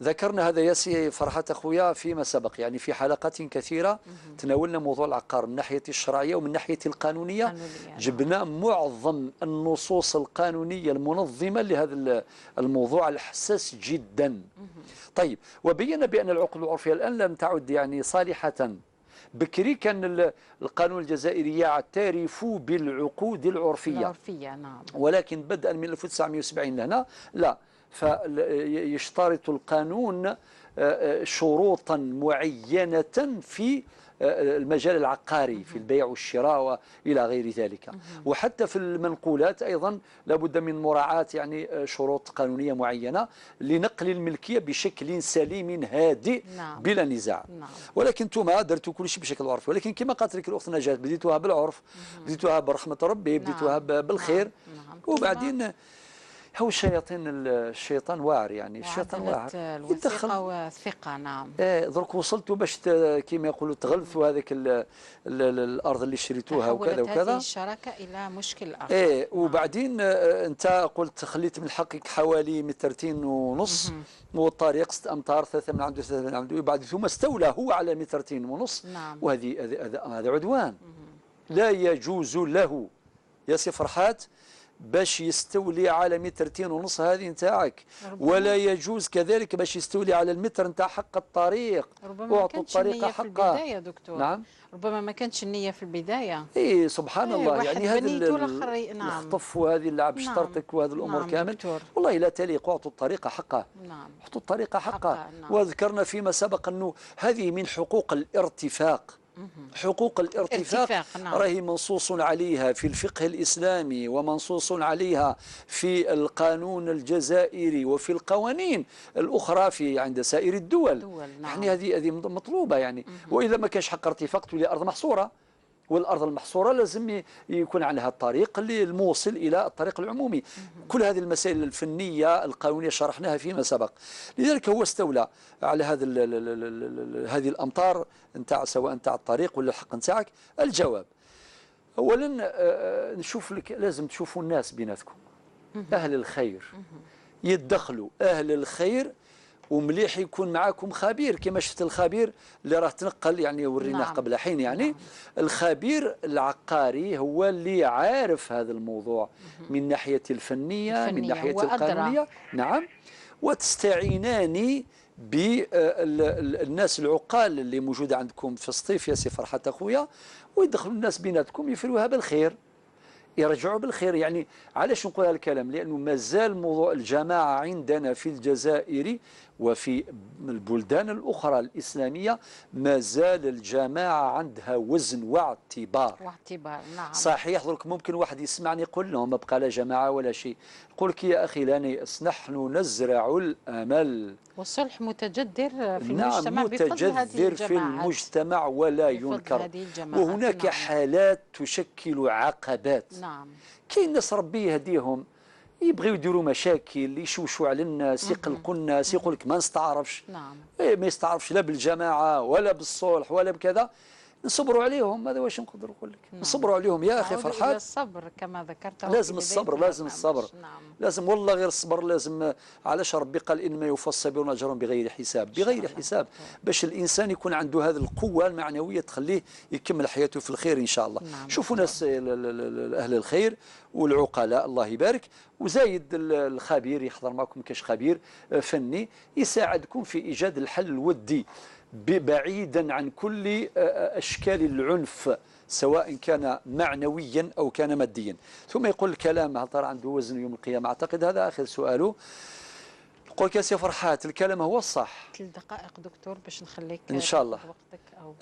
[SPEAKER 1] ذكرنا هذا يا سي فرحة أخويا فيما سبق، يعني في حلقات كثيرة تناولنا موضوع العقار من ناحية الشرعية ومن ناحية القانونية. جبنا معظم النصوص القانونية المنظمة لهذا الموضوع الحساس جدا. طيب، وبينا بأن العقود العرفية الآن لم تعد يعني صالحة. بكري كان القانون الجزائري يعترف بالعقود العرفية.
[SPEAKER 2] نعم.
[SPEAKER 1] ولكن بدءا من 1970 لهنا لا، فيشترط القانون شروطا معينة في المجال العقاري في البيع والشراء وإلى غير ذلك. وحتى في المنقولات أيضا لابد من مراعاة يعني شروط قانونية معينة لنقل الملكية بشكل سليم هادئ بلا نزاع. ولكن انتم درتوا كل شيء بشكل عرفي، ولكن كما قالت لك الأخت نجاة بديتوها بالعرف، بديتوها برحمة ربي، بديتوها بالخير. وبعدين هو الشياطين، الشيطان واعر يعني، الشيطان واعر.
[SPEAKER 2] الوثيقة والثقة. نعم.
[SPEAKER 1] درك وصلتوا باش كيما يقولوا تغلثوا هذاك الارض اللي شريتوها وكذا وكذا.
[SPEAKER 2] هذه الشراكة الى مشكل اخر.
[SPEAKER 1] وبعدين انت قلت خليت من حقك حوالي 2.5 متر، والطريق 6 امتار، 3 من عنده 3 من عنده، وبعد ثم استولى هو على 2.5 متر. وهذه هذا عدوان. لا يجوز له يا سي فرحات باش يستولي على 2.5 متر هذه نتاعك، ولا يجوز كذلك باش يستولي على المتر نتاع حق الطريق.
[SPEAKER 2] ربما ما كانتش النية في البداية دكتور.
[SPEAKER 1] نعم،
[SPEAKER 2] ربما ما كانتش النية في البداية.
[SPEAKER 1] اي سبحان الله، يعني هذا الخطف وهذه اللعب شطرتك وهذه الامور كامل دكتور. والله لا تليق. اعطوا الطريقة حقه. نعم، اعطوا الطريقة حقه. نعم. وذكرنا فيما سبق انه هذه من حقوق الارتفاق. حقوق الارتفاق. نعم. راهي منصوص عليها في الفقه الإسلامي، ومنصوص عليها في القانون الجزائري، وفي القوانين الأخرى في عند سائر الدول. نعم. يعني هذه مطلوبة يعني. وإذا ما كانش حق ارتفاق تولي أرض محصورة، والأرض المحصورة لازم يكون عليها الطريق اللي الموصل إلى الطريق العمومي. كل هذه المسائل الفنية القانونية شرحناها فيما سبق. لذلك هو استولى على هذا هذه الأمطار نتاع، سواء نتاع الطريق ولا الحق نتاعك. الجواب أولا نشوف لك، لازم تشوفوا الناس بيناتكم، أهل الخير يتدخلوا، أهل الخير، ومليح يكون معاكم خبير كما شفت الخبير اللي راه تنقل يعني وريناه. نعم. قبل حين يعني. نعم. الخبير العقاري هو اللي عارف هذا الموضوع من ناحية الفنية، من ناحية القانونية. نعم. وتستعينان بالناس العقال اللي موجودة عندكم في الصيف يا سي فرحات أخويا، ويدخلوا الناس بيناتكم يفروها بالخير، يرجعوا بالخير. يعني علاش نقول هذا الكلام؟ لأنه مازال موضوع الجماعة عندنا في الجزائر وفي البلدان الأخرى الإسلامية، مازال الجماعة عندها وزن واعتبار.
[SPEAKER 2] واعتبار. نعم.
[SPEAKER 1] صحيح. درك ممكن واحد يسمعني يقول لهم ما بقى لا جماعة ولا شيء. نقول لك يا أخي لا نيأس، نحن نزرع الأمل.
[SPEAKER 2] والصلح متجذر في المجتمع.
[SPEAKER 1] نعم، متجذر في المجتمع ولا ينكر. وهناك. نعم. حالات تشكل عقبات. نعم. كاين ناس ربي يهديهم يبغيو يديروا مشاكل، يشوشوا على الناس، يقلقوا الناس، يقول لك ما نستعرفش. نعم. ما يستعرفش لا بالجماعة ولا بالصلح ولا بكذا. نصبروا عليهم، هذا واش نقدر نقول لك. نعم. نصبروا عليهم يا اخي فرحات.
[SPEAKER 2] الصبر كما ذكرت،
[SPEAKER 1] لازم الصبر، لازم الصبر. نعم. لازم والله غير الصبر لازم. علاش ربي قال انما يوفى الصابرون اجرهم بغير حساب، بغير حساب، باش الانسان يكون عنده هذه القوة المعنوية تخليه يكمل حياته في الخير ان شاء الله. نعم. شوفوا ناس اهل الخير والعقلاء الله يبارك، وزايد الخبير يحضر معكم كاش خبير فني يساعدكم في ايجاد الحل الودي بعيدا عن كل أشكال العنف، سواء كان معنويا أو كان ماديا. ثم يقول الكلام هل ترى عنده وزن يوم القيامة؟ أعتقد هذا آخر سؤاله. نقول لك يا سي فرحات الكلام هو الصح.
[SPEAKER 2] 3 دقائق دكتور باش نخليك
[SPEAKER 1] إن شاء الله
[SPEAKER 2] وقتك أو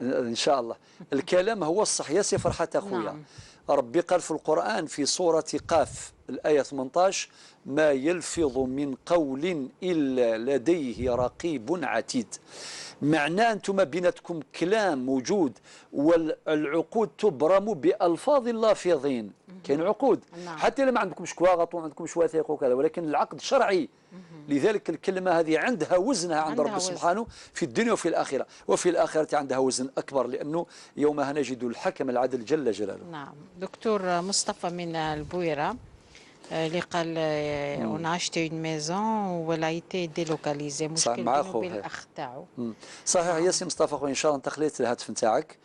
[SPEAKER 1] إن شاء الله. الكلام هو الصح يا سي فرحات أخويا. نعم. ربي قال في القرآن في سورة قاف الآية 18: ما يلفظ من قول إلا لديه رقيب عتيد. معناه أنتم بيناتكم كلام موجود، والعقود تبرم بألفاظ اللافظين. كاين عقود. نعم. حتى لما عندكمش كواغط وما عندكمش وثائق وكذا، ولكن العقد شرعي. لذلك الكلمة هذه عندها وزنها عند رب سبحانه في الدنيا وفي الآخرة، وفي الآخرة عندها وزن أكبر، لأنه يومها نجد الحكم العدل جل جلاله.
[SPEAKER 2] نعم. دكتور مصطفى من البويرة اللي قال on a acheté une maison و elle a été délocalisée، مشكل بينه وبين الاخ تاعو.
[SPEAKER 1] صحيح يا سي مصطفى خويا، ان شاء الله انت خليت الهاتف نتاعك.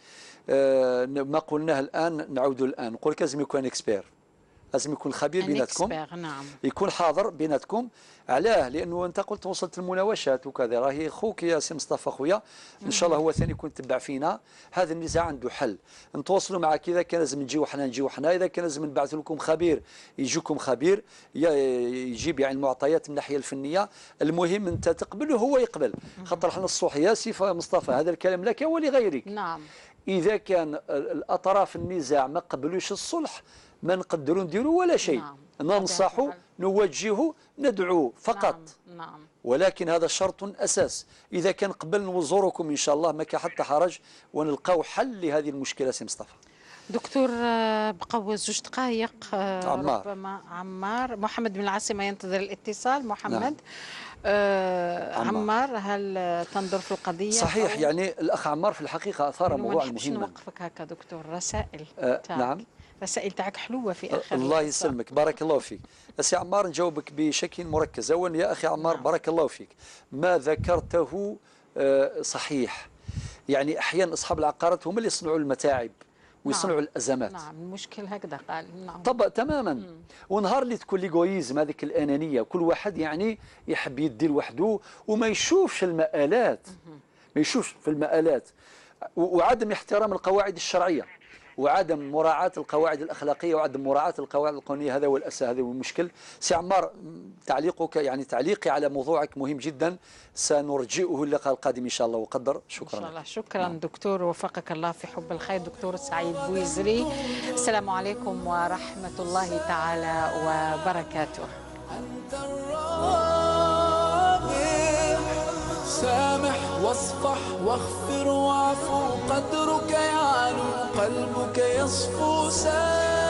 [SPEAKER 1] ما قلناه الان نعاودوا الان. نقول لك لازم يكون expert، لازم يكون خبير بيناتكم.
[SPEAKER 2] نعم.
[SPEAKER 1] يكون حاضر بيناتكم. علاه؟ لانه انت قلت وصلت المناوشات وكذا، راهي خوك يا سي مصطفى خويا ان شاء الله هو ثاني يكون تبع فينا. هذا النزاع عنده حل، نتواصلوا معك. اذا كان لازم نجيو حنا نجيو حنا، اذا كان لازم نبعث لكم خبير يجيكم خبير يجيب يعني المعطيات من الناحية الفنية. المهم انت تقبل وهو يقبل، خاطر حنا الصح يا سي مصطفى هذا الكلام لك ولغيرك. نعم. اذا كان الاطراف النزاع ما قبلوش الصلح ما نقدروا نديروا ولا شيء. نعم. ننصح، نوجه، ندعو فقط.
[SPEAKER 2] نعم. نعم.
[SPEAKER 1] ولكن هذا شرط أساس. إذا كان قبل نزوركم إن شاء الله ما كان حتى حرج، ونلقاو حل لهذه المشكلة سي مصطفى.
[SPEAKER 2] دكتور، بقوا 2 دقائق.
[SPEAKER 1] عمار.
[SPEAKER 2] ربما عمار محمد من العاصمة ينتظر الاتصال. محمد.
[SPEAKER 1] نعم.
[SPEAKER 2] عمار، هل تنظر في القضية؟
[SPEAKER 1] صحيح، يعني الأخ عمار في الحقيقة أثار موضوعا مهما.
[SPEAKER 2] نوقفك هكا دكتور، رسائل
[SPEAKER 1] نعم،
[SPEAKER 2] رسائل تاعك حلوة في آخر.
[SPEAKER 1] الله يسلمك، بارك الله فيك. سي عمار، نجاوبك بشكل مركز. أولا يا أخي عمار، نعم، بارك الله فيك، ما ذكرته صحيح. يعني أحيانا أصحاب العقارات هم اللي يصنعوا المتاعب ويصنعوا، نعم، الازمات.
[SPEAKER 2] نعم، المشكل هكذا قال، نعم.
[SPEAKER 1] طبعا، تماما. ونهار اللي تكون l'égoïsme، هذيك الانانيه، كل واحد يعني يحب يدي لوحده وما يشوفش المآلات، ما يشوفش في المآلات، وعدم احترام القواعد الشرعية وعدم مراعاة القواعد الأخلاقية وعدم مراعاة القواعد القانونية، هذا هو الأساس، هذا هو المشكل. سي عمار، تعليقك، يعني تعليقي على موضوعك مهم جدا، سنرجئه اللقاء القادم إن شاء الله وقدر. شكرا.
[SPEAKER 2] إن شاء الله. شكرا، نعم. دكتور، وفقك الله في حب الخير دكتور سعيد بويزري. السلام عليكم ورحمة الله تعالى وبركاته.
[SPEAKER 4] أنت الرابح، سامح واصفح واغفر واعفو، قدرك يعلو، قلبك يصفو، سامح.